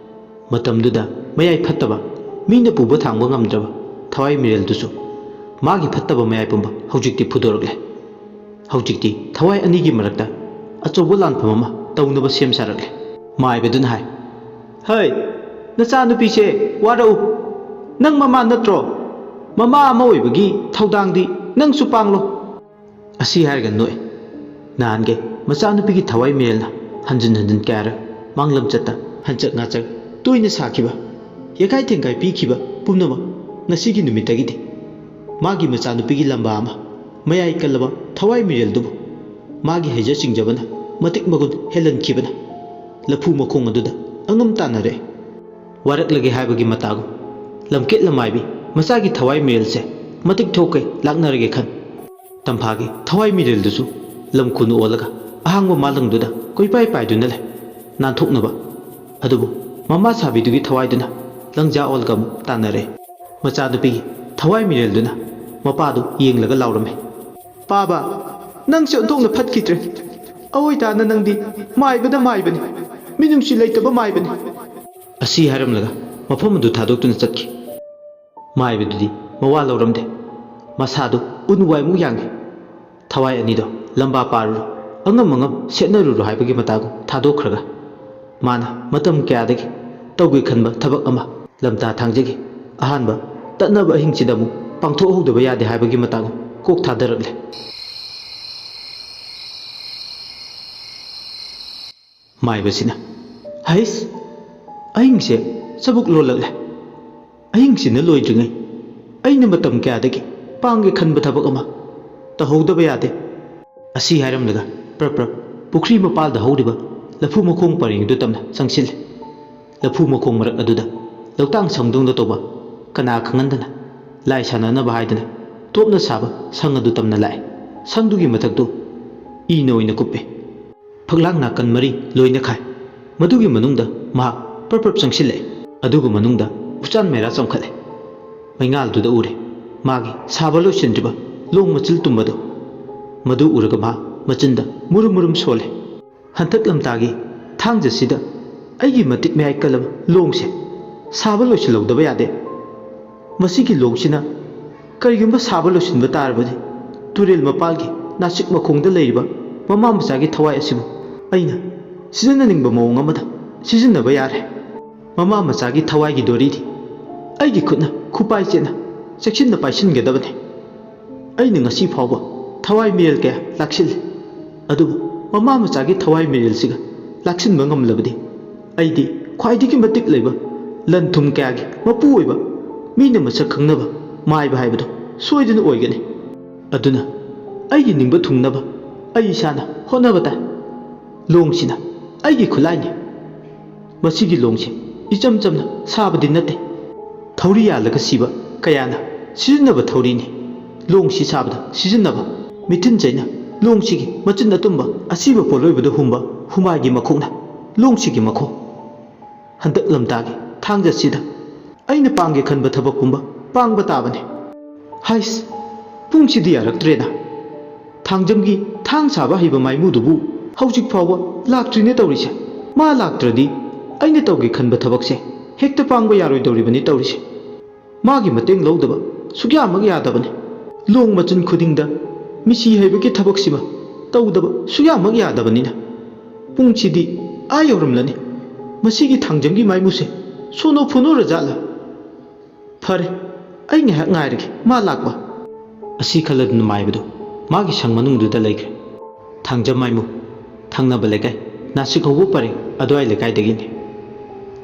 ꯃꯇꯝꯗꯨꯗ ꯃꯌꯥꯏ ꯐꯠꯇꯕ, ꯃꯤꯅ ꯄꯨꯕ ꯊꯥꯡꯕ ꯉꯝꯗ꯭ꯔꯕ ꯊꯋꯥꯏ ꯃꯤꯔꯦꯜꯗꯨꯁꯨ ꯃꯥꯒꯤ ꯐꯠꯇꯕ ꯃꯌꯥꯏ ꯄꯨꯝꯕ ꯍꯧꯖꯤꯛꯇꯤ ꯐꯨꯗꯣꯔꯛꯂꯦ꯫ ꯍꯧꯖꯤꯛꯇꯤ ꯊꯋꯥꯏ ꯑꯅꯤꯒꯤ ꯃꯔꯛꯇ ꯑꯆꯧꯕ ꯂꯥꯟꯐꯝ ꯑꯃ ꯇꯧꯅꯕ ꯁꯦꯝ ꯁꯥꯔꯛꯂꯦ꯫ ꯃꯥꯏꯕꯗꯨꯅ ꯍꯥꯏ, "ꯍꯩ, ꯅꯆꯥꯅꯨꯄꯤꯁꯦ ꯋꯥꯔꯛꯎ꯫ ꯅꯪ ꯃꯃꯥ ꯅꯠꯇ꯭ꯔꯣ? ꯃꯃꯥ ꯑꯃ ꯑꯣꯏꯕꯒꯤ ꯊꯧꯗꯥꯡꯗꯤ ꯅꯪꯁꯨ ꯄꯥꯡꯂꯣ꯫" ꯑꯁꯤ ꯍꯥꯏꯔꯒ ꯅꯣꯛꯑꯦ꯫ ꯅꯍꯥꯟꯒꯩ ꯃꯆꯥꯅꯨꯄꯤꯒꯤ ꯊꯋꯥꯏ ꯃꯤꯔꯦꯜꯅ ꯍꯟꯖꯤꯟ ꯍꯟꯖꯤꯟ ꯀꯌꯥꯔꯛ ꯃꯥꯡꯂꯝꯆꯠꯇ ꯍꯟꯆꯛ ꯉꯥꯆꯛ ꯇꯣꯏꯅ ꯁꯥꯈꯤꯕ, ꯌꯦꯈꯥꯏ ꯊꯦꯡꯒꯥꯏ ꯄꯤꯈꯤꯕ ꯄꯨꯝꯅꯃꯛ ꯉꯁꯤꯒꯤ ꯅꯨꯃꯤꯠꯇꯒꯤꯗꯤ ꯃꯥꯒꯤ ꯃꯆꯥꯅꯨꯄꯤꯒꯤ ꯂꯝꯕꯥ ꯑꯃ, ꯃꯌꯥꯏ ꯀꯜꯂꯕ ꯊꯋꯥꯏ ꯃꯤꯔꯦꯜꯗꯨꯕꯨ ꯃꯥꯒꯤ ꯍꯩꯖ ꯁꯤꯡꯖꯕꯅ ꯃꯇꯤꯛ ꯃꯒꯨꯟ ꯍꯦꯜꯍꯟꯈꯤꯕꯅ ꯂꯐꯨ ꯃꯈꯣꯡ ꯑꯗꯨꯗ ꯑꯉꯝ ꯇꯥꯟꯅꯔꯛꯑꯦ꯫ ꯋꯥꯔꯛꯂꯒꯦ ꯍꯥꯏꯕꯒꯤ ꯃꯇꯥꯒꯨꯝ ꯂꯝꯀꯦꯠ ꯂꯃꯥꯏꯕꯤ ꯃꯆꯥꯒꯤ ꯊꯋꯥꯏ ꯃꯤꯔꯦꯜꯁꯦ ꯃꯇꯤꯛ ꯊꯣꯛꯀꯩ ꯂꯥꯛꯅꯔꯒꯦ ꯈꯟ꯫ ꯇꯝꯐꯥꯒꯤ ꯊꯋꯥꯏ ꯃꯤꯔꯦꯜꯗꯨꯁꯨ ꯂꯝ ꯈꯨꯅꯨ ꯑꯣꯜꯂꯒ ꯑꯍꯥꯡꯕ ꯃꯥꯂꯪꯗꯨꯗ ꯀꯣꯏꯄꯥꯏ ꯄꯥꯏꯗꯨꯅ ꯂꯩ꯫ ꯅꯥꯟꯊꯣꯛꯅꯕ꯫ ꯑꯗꯨꯕꯨ ꯃꯃꯥ ꯁꯥꯕꯤꯗꯨꯒꯤ ꯊꯋꯥꯏꯗꯨꯅ ꯂꯪꯖꯥ ꯑꯣꯜꯂꯒ ꯑꯃꯨꯛ ꯇꯥꯟꯅꯔꯦ꯫ ꯃꯆꯥꯅꯨꯄꯤꯒꯤ ꯊꯋꯥꯏ ꯃꯤꯔꯦꯜꯗꯨꯅ ꯃꯄꯥꯗꯨ ꯌꯦꯡꯂꯒ ꯂꯥꯎꯔꯝꯃꯤ, "ꯄꯥꯕ, ꯅꯪꯁꯦ ꯑꯣꯟꯊꯣꯛꯅ ꯐꯠꯈꯤꯗ꯭ꯔꯦ꯫ ꯑꯑꯣꯏ ꯇꯥꯅ ꯅꯪꯗꯤ ꯃꯥꯏꯕꯅ ꯃꯥꯏꯕꯅꯤ, ꯃꯤꯅꯨꯡꯁꯤ ꯂꯩꯇꯕ ꯃꯥꯏꯕꯅꯤ꯫" ꯑꯁꯤ ꯍꯥꯏꯔꯝꯂꯒ ꯃꯐꯝ ꯑꯗꯨ ꯊꯥꯗꯣꯛꯇꯨꯅ ꯆꯠꯈꯤ꯫ ꯃꯥꯏꯕꯗꯨꯗꯤ ꯃꯋꯥ ꯂꯧꯔꯝꯗꯦ꯫ ꯃꯁꯥꯗꯨ ꯎꯟ ꯋꯥꯏꯃꯨꯛ ꯌꯥꯡꯏ꯫ ꯊꯋꯥꯏ ꯑꯅꯤꯗꯣ ꯂꯝꯕꯥ ꯄꯥꯔꯨꯔꯣ, ꯑꯉꯝ ꯑꯉꯝ ꯁꯦꯠꯅꯔꯨꯔꯣ ꯍꯥꯏꯕꯒꯤ ꯃꯇꯥꯒꯨꯝ ꯊꯥꯗꯣꯛꯈ꯭ꯔꯒ, ꯃꯥꯅ ꯃꯇꯝ ꯀꯌꯥꯗꯒꯤ ꯇꯧꯒꯦ ꯈꯟꯕ ꯊꯕꯛ ꯑꯃ ꯂꯝꯇꯥ ꯊꯥꯡꯖꯒꯤ ꯑꯍꯥꯟꯕ ꯇꯠꯅꯕ ꯑꯍꯤꯡꯁꯤꯗ ꯑꯃꯨꯛ ꯄꯥꯡꯊꯣꯛꯍꯧꯗꯕ ꯌꯥꯗꯦ ꯍꯥꯏꯕꯒꯤ ꯃꯇꯥꯒꯨꯝ ꯀꯣꯛ ꯊꯥꯗꯔꯛꯂꯦ꯫ ꯃꯥꯏꯕꯁꯤꯅ, "ꯍꯩꯁ, ꯑꯍꯤꯡꯁꯦ ꯆꯕꯨꯛ ꯂꯣꯜꯂꯛꯂꯦ꯫ ꯑꯍꯤꯡꯁꯤꯅ ꯂꯣꯏꯗ꯭ꯔꯤꯉꯩ ꯑꯩꯅ ꯃꯇꯝ ꯀꯌꯥꯗꯒꯤ ꯄꯥꯡꯒꯦ ꯈꯟꯕ ꯊꯕꯛ ꯑꯃ ꯇꯧꯍꯧꯗꯕ ꯌꯥꯗꯦ꯫ ꯑꯁꯤ ꯍꯥꯏꯔꯝꯂꯒ ꯄ꯭ꯔꯞ ꯄ꯭ꯔꯞ ꯄꯨꯈ꯭ꯔꯤ ꯃꯄꯥꯜꯗ ꯍꯧꯔꯤꯕ ꯂꯐꯨ ꯃꯈꯣꯡ ꯄꯔꯦꯡꯗꯨ ꯇꯝꯅ ꯆꯪꯁꯤꯜꯂꯦ꯫ ꯂꯐꯨ ꯃꯈꯣꯡ ꯃꯔꯛ ꯑꯗꯨꯗ ꯂꯧꯇꯥꯡ ꯁꯪꯗꯧꯅ ꯇꯧꯕ ꯀꯅꯥ ꯈꯪꯍꯟꯗꯅ ꯂꯥꯏ ꯁꯥꯟꯅꯅꯕ ꯍꯥꯏꯗꯅ ꯇꯣꯞꯅ ꯁꯥꯕ ꯁꯪ ꯑꯗꯨ ꯇꯝꯅ ꯂꯥꯛꯑꯦ꯫ ꯁꯪꯗꯨꯒꯤ ꯃꯊꯛꯇꯨ ꯏꯅ ꯑꯣꯏꯅ ꯀꯨꯞꯄꯦ꯫ ꯐꯛꯂꯥꯡ ꯅꯥꯀꯟ ꯃꯔꯤ ꯂꯣꯏꯅ ꯈꯥꯏ꯫ ꯃꯗꯨꯒꯤ ꯃꯅꯨꯡꯗ ꯃꯍꯥꯛ ꯄ꯭ꯔꯞ ꯄ꯭ꯔꯞ ꯆꯪꯁꯤꯜꯂꯛꯑꯦ꯫ ꯑꯗꯨꯒ ꯃꯅꯨꯡꯗ ꯎꯆꯥꯟ ꯃꯩꯔꯥ ꯆꯣꯡꯈꯠꯂꯦ꯫ ꯃꯩꯉꯥꯜꯗꯨꯗ ꯎꯔꯦ ꯃꯥꯒꯤ ꯁꯥꯕ ꯂꯣꯏꯁꯤꯟꯗ꯭ꯔꯤꯕ ꯂꯣꯡ ꯃꯆꯤꯜ ꯇꯨꯝꯕꯗꯨ꯫ ꯃꯗꯨ ꯎꯔꯒ ꯃꯍꯥꯛ ꯃꯆꯤꯟꯗ ꯃꯨꯔꯨꯝ ꯃꯨꯔꯨꯝ ꯁꯣꯜꯂꯦ꯫ ꯍꯟꯗꯛ ꯂꯝꯇꯥꯒꯤ ꯊꯥꯡꯖꯁꯤꯗ ꯑꯩꯒꯤ ꯃꯇꯤꯛ ꯃꯌꯥꯏ ꯀꯜꯂꯕ ꯂꯣꯡꯁꯦ ꯁꯥꯕ ꯂꯣꯏꯁꯤꯜꯍꯧꯗꯕ ꯌꯥꯗꯦ꯫ ꯃꯁꯤꯒꯤ ꯂꯣꯡꯁꯤꯅ ꯀꯔꯤꯒꯨꯝꯕ ꯁꯥꯕ ꯂꯣꯏꯁꯤꯟꯕ ꯇꯥꯔꯕꯗꯤ, ꯇꯨꯔꯦꯜ ꯃꯄꯥꯜꯒꯤ ꯅꯥꯆꯤꯛ ꯃꯈꯣꯡꯗ ꯂꯩꯔꯤꯕ ꯃꯃꯥ ꯃꯆꯥꯒꯤ ꯊꯋꯥꯏ ꯑꯁꯤꯕꯨ ꯑꯩꯅ ꯁꯤꯖꯤꯟꯅꯅꯤꯡꯕ ꯃꯑꯣꯡ ꯑꯃꯗ ꯁꯤꯖꯤꯟꯅꯕ ꯌꯥꯔꯦ꯫ ꯃꯃꯥ ꯃꯆꯥꯒꯤ ꯊꯋꯥꯏꯒꯤ ꯗꯣꯔꯤꯗꯤ ꯑꯩꯒꯤ ꯈꯨꯠꯅ ꯈꯨꯄꯥꯏ ꯆꯦꯠꯅ ꯆꯦꯛꯁꯤꯟꯅ ꯄꯥꯏꯁꯤꯟꯒꯗꯕꯅꯤ꯫ ꯑꯩꯅ ꯉꯁꯤ ꯐꯥꯎꯕ ꯊꯋꯥꯏ ꯃꯤꯔꯦꯜ ꯀꯌꯥ ꯂꯥꯛꯁꯤꯜꯂꯤ, ꯑꯗꯨꯕꯨ ꯃꯃꯥ ꯃꯆꯥꯒꯤ ꯊꯋꯥꯏ ꯃꯤꯔꯦꯜꯁꯤꯒ ꯂꯥꯛꯁꯤꯟꯕ ꯉꯝꯂꯕꯗꯤ ꯑꯩꯗꯤ ꯈ꯭ꯋꯥꯏꯗꯒꯤ ꯃꯇꯤꯛ ꯂꯩꯕ ꯂꯟ ꯊꯨꯝ ꯀꯌꯥꯒꯤ ꯃꯄꯨ ꯑꯣꯏꯕ, ꯃꯤꯅ ꯃꯁꯛ ꯈꯪꯅꯕ ꯃꯥꯏꯕ ꯍꯥꯏꯕꯗꯨ ꯁꯣꯏꯗꯅ ꯑꯣꯏꯒꯅꯤ꯫ ꯑꯗꯨꯅ ꯑꯩꯒꯤ ꯅꯤꯡꯕ ꯊꯨꯡꯅꯕ ꯑꯩ ꯏꯁꯥꯅ ꯍꯣꯠꯅꯕ ꯇꯥꯏ꯫ ꯂꯣꯡꯁꯤꯅ ꯑꯩꯒꯤ ꯈꯨꯠꯂꯥꯏꯅꯤ꯫ ꯃꯁꯤꯒꯤ ꯂꯣꯡꯁꯦ ꯏꯆꯝ ꯆꯝꯅ ꯁꯥꯕꯗꯤ ꯅꯠꯇꯦ꯫ ꯊꯧꯔꯤ ꯌꯥꯜꯂꯒ ꯁꯤꯕ ꯀꯌꯥꯅ ꯁꯤꯖꯤꯟꯅꯕ ꯊꯧꯔꯤꯅꯤ꯫ ꯂꯣꯡꯁꯤ ꯁꯥꯕꯗ ꯁꯤꯖꯤꯟꯅꯕ ꯃꯤꯊꯤꯟ ꯆꯩꯅ ꯂꯣꯡꯁꯤꯒꯤ ꯃꯆꯤꯟ ꯑꯇꯨꯝꯕ ꯑꯁꯤꯕ ꯄꯣꯠꯂꯣꯏꯕꯗ ꯍꯨꯝꯕ ꯍꯨꯃꯥꯏꯒꯤ ꯃꯈꯣꯛꯅ ꯂꯣꯡꯁꯤꯒꯤ ꯃꯈꯣꯡ꯫ ꯍꯟꯗꯛ ꯂꯝꯇꯥꯒꯤ ꯊꯥꯡꯖꯁꯤꯗ ꯑꯩꯅ ꯄꯥꯡꯒꯦ ꯈꯟꯕ ꯊꯕꯛ ꯄꯨꯝꯕ ꯄꯥꯡꯕ ꯇꯥꯕꯅꯤ꯫ ꯍꯥꯏꯁ, ꯄꯨꯡꯁꯤꯗꯤ ꯌꯥꯔꯛꯇ꯭ꯔꯦꯗ꯫ ꯊꯥꯡꯖꯝꯒꯤ ꯊꯥꯡ ꯁꯥꯕ ꯍꯩꯕ ꯃꯥꯏꯃꯨꯗꯨꯕꯨ ꯍꯧꯖꯤꯛ ꯐꯥꯎꯕ ꯂꯥꯛꯇ꯭ꯔꯤꯅꯦ ꯇꯧꯔꯤꯁꯦ꯫ ꯃꯥ ꯂꯥꯛꯇ꯭ꯔꯗꯤ ꯑꯩꯅ ꯇꯧꯒꯦ ꯈꯟꯕ ꯊꯕꯛꯁꯦ ꯍꯦꯛꯇ ꯄꯥꯡꯕ ꯌꯥꯔꯣꯏꯗꯧꯔꯤꯕꯅꯤ ꯇꯧꯔꯤꯁꯦ꯫ ꯃꯥꯒꯤ ꯃꯇꯦꯡ ꯂꯧꯗꯕ ꯁꯨꯛꯌꯥꯃꯛ ꯌꯥꯗꯕꯅꯤ꯫ ꯂꯣꯡ ꯃꯆꯤꯟ ꯈꯨꯗꯤꯡꯗ ꯃꯤꯁꯤ ꯍꯩꯕꯒꯤ ꯊꯕꯛꯁꯤꯃ ꯇꯧꯗꯕ ꯁꯨꯛꯌꯥꯃꯛ ꯌꯥꯗꯕꯅꯤꯅ꯫ ꯄꯨꯡꯁꯤꯗꯤ ꯑꯥ ꯌꯧꯔꯝꯂꯅꯤ꯫ ꯃꯁꯤꯒꯤ ꯊꯥꯡꯖꯝꯒꯤ ꯃꯥꯏꯃꯨꯁꯦ ꯁꯣꯅꯣ ꯐꯨꯅꯣꯔꯖꯥꯠꯂ? ꯐꯔꯦ, ꯑꯩ ꯉꯥꯏꯍꯥꯛ ꯉꯥꯏꯔꯒꯦ ꯃꯥ ꯂꯥꯛꯄ꯫ ꯑꯁꯤ ꯈꯜꯂꯗꯨꯅ ꯃꯥꯏꯕꯗꯨ ꯃꯥꯒꯤ ꯁꯪ ꯃꯅꯨꯡꯗꯨꯗ ꯂꯩꯈ꯭ꯔꯦ꯫ ꯊꯥꯡꯖꯝ ꯃꯥꯏꯃꯨ, ꯊꯪꯅꯕ ꯂꯩꯀꯥꯏ, ꯅꯥꯁꯤꯛ ꯍꯧꯕ ꯄꯔꯦꯡ ꯑꯗꯨꯋꯥꯏ ꯂꯩꯀꯥꯏꯗꯒꯤꯅꯤ꯫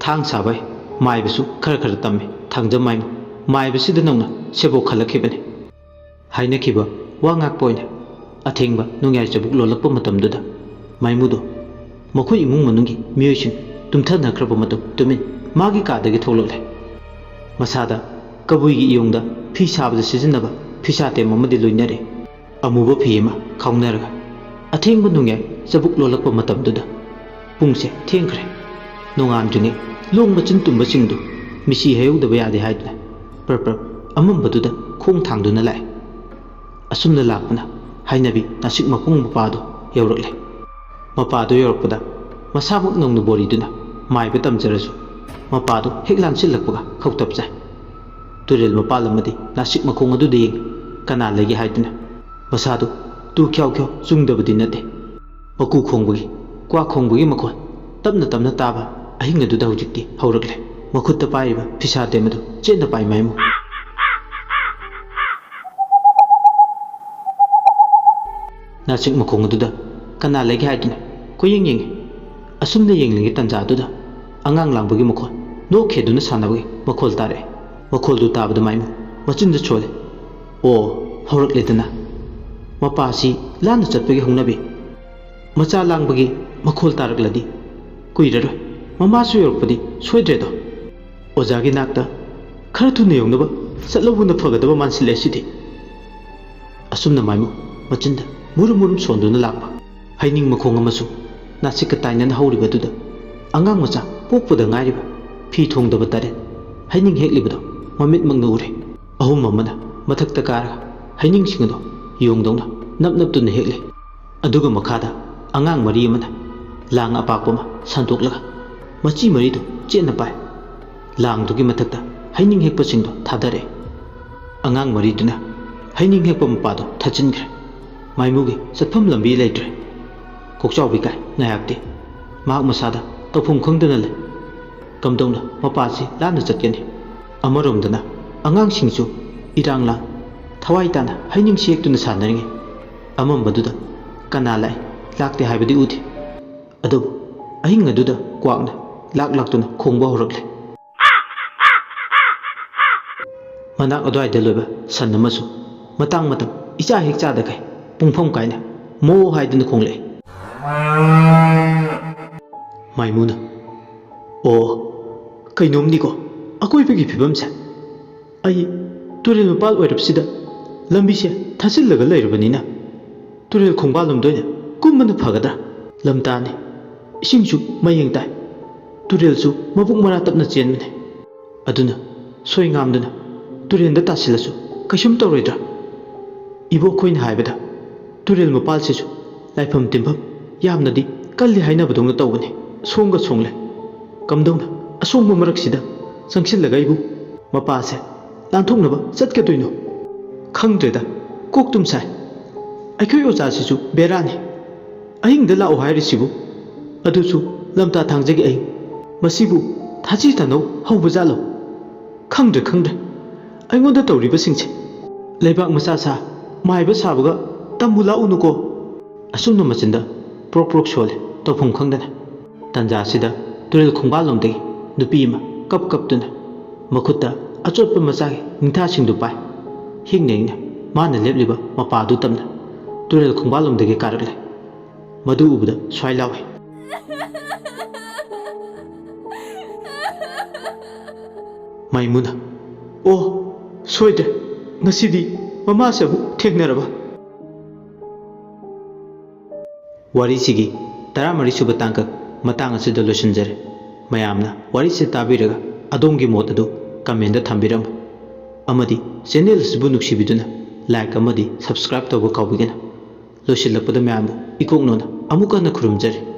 ꯊꯥꯡ ꯁꯥꯕ ꯍꯩ, ꯃꯥꯏꯕꯁꯨ ꯈꯔ ꯈꯔ ꯇꯝꯃꯤ꯫ ꯊꯥꯡꯖꯝ ꯃꯥꯏꯃꯨ ꯃꯥꯏꯕꯁꯤꯗ ꯅꯧꯅ ꯁꯦꯕꯣꯛ ꯈꯜꯂꯛꯈꯤꯕꯅꯤ꯫ ꯍꯥꯏꯅꯈꯤꯕ ꯋꯥ ꯉꯥꯛꯄ ꯑꯣꯏꯅ ꯑꯊꯦꯡꯕ ꯅꯣꯡꯌꯥꯏ ꯆꯕꯨꯛ ꯂꯣꯜꯂꯛꯄ ꯃꯇꯝꯗꯨꯗ ꯃꯥꯏꯃꯨꯗꯣ ꯃꯈꯣꯏ ꯏꯃꯨꯡ ꯃꯅꯨꯡꯒꯤ ꯃꯤꯑꯣꯏꯁꯤꯡ ꯇꯨꯝꯊꯅꯈ꯭ꯔꯕ ꯃꯇꯨꯡ ꯇꯨꯃꯤꯟ ꯃꯥꯒꯤ ꯀꯥꯗꯒꯤ ꯊꯣꯛꯂꯛꯂꯦ꯫ ꯃꯁꯥꯗ ꯀꯕꯨꯏꯒꯤ ꯏꯌꯣꯡꯗ ꯐꯤ ꯁꯥꯕꯗ ꯁꯤꯖꯤꯟꯅꯕ ꯐꯤꯁꯥꯇꯦꯝ ꯑꯃꯗꯤ ꯂꯣꯏꯅꯔꯦ꯫ ꯑꯃꯨꯕ ꯐꯤ ꯑꯃ ꯈꯥꯎꯅꯔꯒ ꯑꯊꯦꯡꯕ ꯅꯣꯡꯌꯥꯏ ꯆꯕꯨꯛ ꯂꯣꯜꯂꯛꯄ ꯃꯇꯝꯗꯨꯗ ꯄꯨꯡꯁꯦ ꯊꯦꯡꯈ꯭ꯔꯦ꯫ ꯅꯣꯡꯉꯥꯟꯗ꯭ꯔꯤꯉꯩ ꯂꯣꯡ ꯃꯆꯤꯟ ꯇꯨꯝꯕꯁꯤꯡꯗꯨ ꯃꯤꯁꯤ ꯍꯩꯍꯧꯗꯕ ꯌꯥꯗꯦ ꯍꯥꯏꯗꯨꯅ ꯄ꯭ꯔꯞ ꯄ꯭ꯔꯞ ꯑꯃꯝꯕꯗꯨꯗ ꯈꯣꯡ ꯊꯥꯡꯗꯨꯅ ꯂꯥꯛꯑꯦ꯫ ꯑꯁꯨꯝꯅ ꯂꯥꯛꯄꯅ ꯍꯥꯏꯅꯕꯤ ꯅꯥꯁꯤꯛ ꯃꯈꯣꯡ ꯃꯄꯥꯗꯣ ꯌꯧꯔꯛꯂꯦ꯫ ꯃꯄꯥꯗꯣ ꯌꯧꯔꯛꯄꯗ ꯃꯁꯥꯃꯛ ꯅꯧꯅ ꯕꯣꯔꯤꯗꯨꯅ ꯃꯥꯏꯕ ꯇꯝꯖꯔꯁꯨ ꯃꯄꯥꯗꯣ ꯍꯦꯛ ꯂꯥꯟꯁꯤꯜꯂꯛꯄꯒ ꯈꯧꯇꯞ ꯆꯥꯏ꯫ ꯇꯨꯔꯦꯜ ꯃꯄꯥꯜ ꯑꯃꯗꯤ ꯅꯥꯁꯤꯛ ꯃꯈꯣꯡ ꯑꯗꯨꯗ ꯌꯦꯡꯉꯤ꯫ ꯀꯅꯥ ꯂꯩꯒꯦ ꯍꯥꯏꯗꯨꯅ ꯃꯁꯥꯗꯨ ꯇꯨ ꯈ꯭ꯌꯥꯎ ꯈ꯭ꯌꯥꯎ ꯆꯨꯡꯗꯕꯗꯤ ꯅꯠꯇꯦ꯫ ꯃꯀꯨ ꯈꯣꯡꯕꯒꯤ, ꯀ꯭ꯋꯥ ꯈꯣꯡꯕꯒꯤ ꯃꯈꯣꯟ ꯇꯞꯅ ꯇꯞꯅ ꯇꯥꯕ ꯑꯍꯤꯡ ꯑꯗꯨꯗ ꯍꯧꯖꯤꯛꯇꯤ ꯍꯧꯔꯛꯂꯦ꯫ ꯃꯈꯨꯠꯇ ꯄꯥꯏꯔꯤꯕ ꯐꯤꯁꯥꯇꯦꯝ ꯑꯗꯨ ꯆꯦꯠꯅ ꯄꯥꯏ ꯃꯥꯏꯃꯨ꯫ ꯅꯥꯁꯤꯛ ꯃꯈꯣꯡ ꯑꯗꯨꯗ ꯀꯅꯥ ꯂꯩꯒꯦ ꯍꯥꯏꯗꯨꯅ ꯀꯣꯏꯌꯦꯡ ꯌꯦꯡꯉꯤ꯫ ꯑꯁꯨꯝꯅ ꯌꯦꯡꯂꯤꯉꯩ ꯇꯟꯖꯥ ꯑꯗꯨꯗ ꯑꯉꯥꯡ ꯂꯥꯡꯕꯒꯤ ꯃꯈꯣꯜ, ꯅꯣꯛ ꯈꯦꯗꯨꯅ ꯁꯥꯟꯅꯕꯒꯤ ꯃꯈꯣꯜ ꯇꯥꯔꯛꯑꯦ꯫ ꯃꯈꯣꯜꯗꯨ ꯇꯥꯕꯗ ꯃꯥꯏꯃꯨ ꯃꯆꯤꯟꯗ ꯁꯣꯜꯂꯦ꯫ ꯑꯣ, ꯍꯧꯔꯛꯂꯦꯗꯅ꯫ ꯃꯄꯥꯁꯤ ꯂꯥꯟꯅ ꯆꯠꯄꯒꯤ ꯍꯧꯅꯕꯤ꯫ ꯃꯆꯥ ꯂꯥꯡꯕꯒꯤ ꯃꯈꯣꯜ ꯇꯥꯔꯛꯂꯗꯤ ꯀꯨꯏꯔꯔꯣꯏ꯫ ꯃꯃꯥꯁꯨ ꯌꯧꯔꯛꯄꯗꯤ ꯁꯣꯏꯗ꯭ꯔꯦꯗꯣ꯫ ꯑꯣꯖꯥꯒꯤ ꯅꯥꯛꯇ ꯈꯔ ꯊꯨꯅ ꯌꯧꯅꯕ ꯆꯠꯂꯧꯕꯅ ꯐꯒꯗꯕ ꯃꯥꯟꯁꯤꯜꯂꯦ ꯁꯤꯗꯤ꯫ ꯑꯁꯨꯝꯅ ꯃꯥꯏꯃꯨ ꯃꯆꯤꯟꯗ ꯃꯨꯔꯨꯝ ꯃꯨꯔꯨꯝ ꯁꯣꯟꯗꯨꯅ ꯂꯥꯛꯄ ꯍꯩꯅꯤꯡ ꯃꯈꯣꯡ ꯑꯃꯁꯨ ꯅꯥꯁꯤꯛꯀ ꯇꯥꯏꯅꯅ ꯍꯧꯔꯤꯕꯗꯨꯗ ꯑꯉꯥꯡ ꯃꯆꯥ ꯄꯣꯛꯄꯗ ꯉꯥꯏꯔꯤꯕ ꯐꯤ ꯊꯣꯡꯗꯕ ꯇꯔꯦꯠ ꯍꯩꯅꯤꯡ ꯍꯦꯛꯂꯤꯕꯗꯣ ꯃꯃꯤꯠꯃꯛꯅ ꯎꯔꯦ꯫ ꯑꯍꯨꯝ ꯑꯃꯅ ꯃꯊꯛꯇ ꯀꯥꯔꯒ ꯍꯩꯅꯤꯡꯁꯤꯡ ꯑꯗꯨ ꯌꯣꯡꯗꯧꯅ ꯅꯞ ꯅꯞꯇꯨꯅ ꯍꯦꯛꯂꯦ꯫ ꯑꯗꯨꯒ ꯃꯈꯥꯗ ꯑꯉꯥꯡ ꯃꯔꯤ ꯑꯃꯅ ꯂꯥꯡ ꯑꯄꯥꯛꯄ ꯑꯃ ꯁꯟꯗꯣꯛꯂꯒ ꯃꯆꯤ ꯃꯔꯤꯗꯨ ꯆꯦꯠꯅ ꯄꯥꯏ꯫ ꯂꯥꯡꯗꯨꯒꯤ ꯃꯊꯛꯇ ꯍꯩꯅꯤꯡ ꯍꯦꯛꯄꯁꯤꯡꯗꯨ ꯊꯥꯗꯔꯛꯑꯦ꯫ ꯑꯉꯥꯡ ꯃꯔꯤꯗꯨꯅ ꯍꯩꯅꯤꯡ ꯍꯦꯛꯄ ꯃꯄꯥꯗꯨ ꯊꯠꯆꯤꯟꯈ꯭ꯔꯦ꯫ ꯃꯥꯏꯃꯨꯒꯤ ꯆꯠꯐꯝ ꯂꯝꯕꯤ ꯂꯩꯇ꯭ꯔꯦ꯫ ꯀꯣꯛꯆꯥꯎꯕꯤ ꯀꯥꯏ ꯉꯥꯏꯍꯥꯛꯇꯤ ꯃꯍꯥꯛ ꯃꯁꯥꯗ ꯇꯧꯐꯝ ꯈꯪꯗꯅ ꯂꯩ꯫ ꯀꯝꯗꯧꯅ ꯃꯄꯥꯁꯤ ꯂꯥꯟꯅ ꯆꯠꯀꯅꯤ? ꯑꯃꯔꯣꯝꯗꯅ ꯑꯉꯥꯡꯁꯤꯡꯁꯨ ꯏꯔꯥꯡ ꯂꯥꯡ ꯊꯋꯥꯏ ꯇꯥꯅ ꯍꯩꯅꯤꯡ ꯁꯦꯛꯇꯨꯅ ꯁꯥꯟꯅꯔꯤꯉꯩ ꯑꯃꯝꯕꯗꯨꯗ ꯀꯅꯥ ꯂꯥꯛꯏ ꯂꯥꯛꯇꯦ ꯍꯥꯏꯕꯗꯤ ꯎꯗꯦ꯫ ꯑꯗꯨꯕꯨ ꯑꯍꯤꯡ ꯑꯗꯨꯗ ꯀ꯭ꯋꯥꯛꯅ ꯂꯥꯛ ꯂꯥꯛꯇꯨꯅ ꯈꯣꯡꯕ ꯍꯧꯔꯛꯂꯦ꯫ ꯃꯅꯥꯛ ꯑꯗꯨꯋꯥꯏꯗ ꯂꯣꯏꯕ ꯁꯟ ꯑꯃꯁꯨ ꯃꯇꯥꯡ ꯃꯇꯝ ꯏꯆꯥ ꯍꯦꯛ ꯆꯥꯗꯈꯩ ꯄꯨꯡꯐꯝ ꯀꯥꯏꯅ ꯃꯣ ꯍꯥꯏꯗꯨꯅ ꯈꯣꯡꯂꯛꯏ꯫ ꯃꯥꯏꯃꯨꯅ, "ꯑꯣ, ꯀꯩꯅꯣꯝꯅꯤꯀꯣ ꯑꯀꯣꯏꯕꯒꯤ ꯐꯤꯕꯝꯁꯦ꯫ ꯑꯩ ꯇꯨꯔꯦꯜ ꯃꯄꯥꯜ ꯑꯣꯏꯔꯞꯁꯤꯗ ꯂꯝꯕꯤꯁꯦ ꯊꯥꯖꯤꯜꯂꯒ ꯂꯩꯔꯕꯅꯤꯅ ꯇꯨꯔꯦꯜ ꯈꯣꯡꯕꯥꯜꯂꯣꯝꯗ ꯑꯣꯏꯅ ꯀꯨꯝꯕꯅ ꯐꯒꯗ꯭ꯔꯥ? ꯂꯝꯇꯥꯅꯤ, ꯏꯁꯤꯡꯁꯨ ꯃꯌꯦꯡ ꯇꯥꯏ, ꯇꯨꯔꯦꯜꯁꯨ ꯃꯕꯨꯛ ꯃꯔꯥ ꯇꯞꯅ ꯆꯦꯟꯕꯅꯤ꯫ ꯑꯗꯨꯅ ꯁꯣꯏ ꯉꯥꯝꯗꯨꯅ ꯇꯨꯔꯦꯜꯗ ꯇꯥꯁꯤꯜꯂꯁꯨ ꯀꯩꯁꯨꯝ ꯇꯧꯔꯣꯏꯗ꯭ꯔꯥ? ꯏꯕꯣꯛꯈꯣꯏꯅ ꯍꯥꯏꯕꯗ ꯇꯨꯔꯦꯜ ꯃꯄꯥꯜꯁꯤꯁꯨ ꯂꯥꯏꯐꯝ ꯇꯤꯟꯐꯝ ꯌꯥꯝꯅꯗꯤ ꯀꯜꯂꯤ ꯍꯥꯏꯅꯕꯗꯧꯅ ꯇꯧꯕꯅꯤ꯫ ꯁꯣꯡꯒ ꯁꯣꯡꯂꯦ꯫ ꯀꯝꯗꯧꯅ ꯑꯁꯣꯡꯕ ꯃꯔꯛꯁꯤꯗ ꯆꯪꯁꯤꯜꯂꯒ ꯑꯩꯕꯨ ꯃꯄꯥꯁꯦ ꯂꯥꯟꯊꯣꯛꯅꯕ ꯆꯠꯀꯗꯣꯏꯅꯣ? ꯈꯪꯗ꯭ꯔꯦꯗ, ꯀꯣꯛ ꯇꯨꯝ ꯁꯥꯏ꯫ ꯑꯩꯈꯣꯏ ꯑꯣꯖꯥꯁꯤꯁꯨ ꯕꯦꯔꯥꯅꯤ꯫ ꯑꯍꯤꯡꯗ ꯂꯥꯛꯑꯣ ꯍꯥꯏꯔꯤꯁꯤꯕꯨ, ꯑꯗꯨꯁꯨ ꯂꯝꯇꯥ ꯊꯥꯡꯖꯒꯤ ꯑꯍꯤꯡ꯫ ꯃꯁꯤꯕꯨ ꯊꯥꯖꯤ ꯇꯥꯅꯧ ꯍꯧꯕꯖꯥꯠꯂꯣ? ꯈꯪꯗ꯭ꯔꯦ, ꯈꯪꯗ꯭ꯔꯦ꯫ ꯑꯩꯉꯣꯟꯗ ꯇꯧꯔꯤꯕꯁꯤꯡꯁꯦ꯫ ꯂꯩꯕꯥꯛ ꯃꯆꯥ ꯁꯥ, ꯃꯥꯏꯕ ꯁꯥꯕꯒ ꯇꯝꯃꯨ ꯂꯥꯛꯎꯅꯨꯀꯣ꯫ ꯑꯁꯨꯝꯅ ꯃꯆꯤꯟꯗ ꯄ꯭ꯔꯣꯛ ꯄ꯭ꯔꯣꯛ ꯁꯣꯜꯂꯦ, ꯇꯧꯐꯝ ꯈꯪꯗꯅ꯫ ꯇꯟꯖꯥꯁꯤꯗ ꯇꯨꯔꯦꯜ ꯈꯣꯡꯕꯥꯜꯂꯣꯝꯗꯒꯤ ꯅꯨꯄꯤ ꯑꯃ ꯀꯞ ꯀꯞꯇꯨꯅ ꯃꯈꯨꯠꯇ ꯑꯆꯣꯠꯄ ꯃꯆꯥꯒꯤ ꯅꯤꯡꯊꯥꯁꯤꯡꯗꯨ ꯄꯥꯏ꯫ ꯍꯤꯡꯅ ꯍꯤꯡꯅ ꯃꯥꯅ ꯂꯦꯞꯂꯤꯕ ꯃꯄꯥꯗꯨ ꯇꯝꯅ ꯇꯨꯔꯦꯜ ꯈꯣꯡꯕꯥꯜꯂꯣꯝꯗꯒꯤ ꯀꯥꯔꯛꯂꯦ꯫ ꯃꯗꯨ ꯎꯕꯗ ꯁ꯭ꯋꯥꯏ ꯂꯥꯎꯏ꯫ ꯃꯥꯏꯃꯨꯅ, "ꯑꯣ, ꯁꯣꯏꯗ꯭ꯔꯦ, ꯉꯁꯤꯗꯤ ꯃꯃꯥꯁꯦ ꯑꯃꯨꯛ ꯊꯦꯡꯅꯔꯕ?" ꯋꯥꯔꯤꯁꯤꯒꯤ ꯇꯔꯥꯃꯔꯤ ꯁꯨꯕ ꯇꯥꯡꯀꯛ ꯃꯇꯥꯡ ꯑꯁꯤꯗ ꯂꯣꯏꯁꯤꯟꯖꯔꯦ꯫ ꯃꯌꯥꯝꯅ ꯋꯥꯔꯤꯁꯤ ꯇꯥꯕꯤꯔꯒ ꯑꯗꯣꯝꯒꯤ ꯃꯣꯠ ꯑꯗꯨ comment ꯊꯝꯕꯤꯔꯝꯃꯨ꯫ ꯑꯃꯗꯤ channel ꯑꯁꯤꯕꯨ ꯅꯨꯡꯁꯤꯕꯤꯗꯨꯅ like ꯑꯃꯗꯤ subscribe ꯇꯧꯕ ꯀꯥꯎꯕꯤꯒꯅꯨ꯫ ꯂꯣꯏꯁꯤꯜꯂꯛꯄꯗ ꯃꯌꯥꯝꯕꯨ ꯏꯀꯣꯛꯅꯣꯅ ꯑꯃꯨꯛ ꯍꯟꯅ ꯈꯨꯔꯨꯝꯖꯔꯤ꯫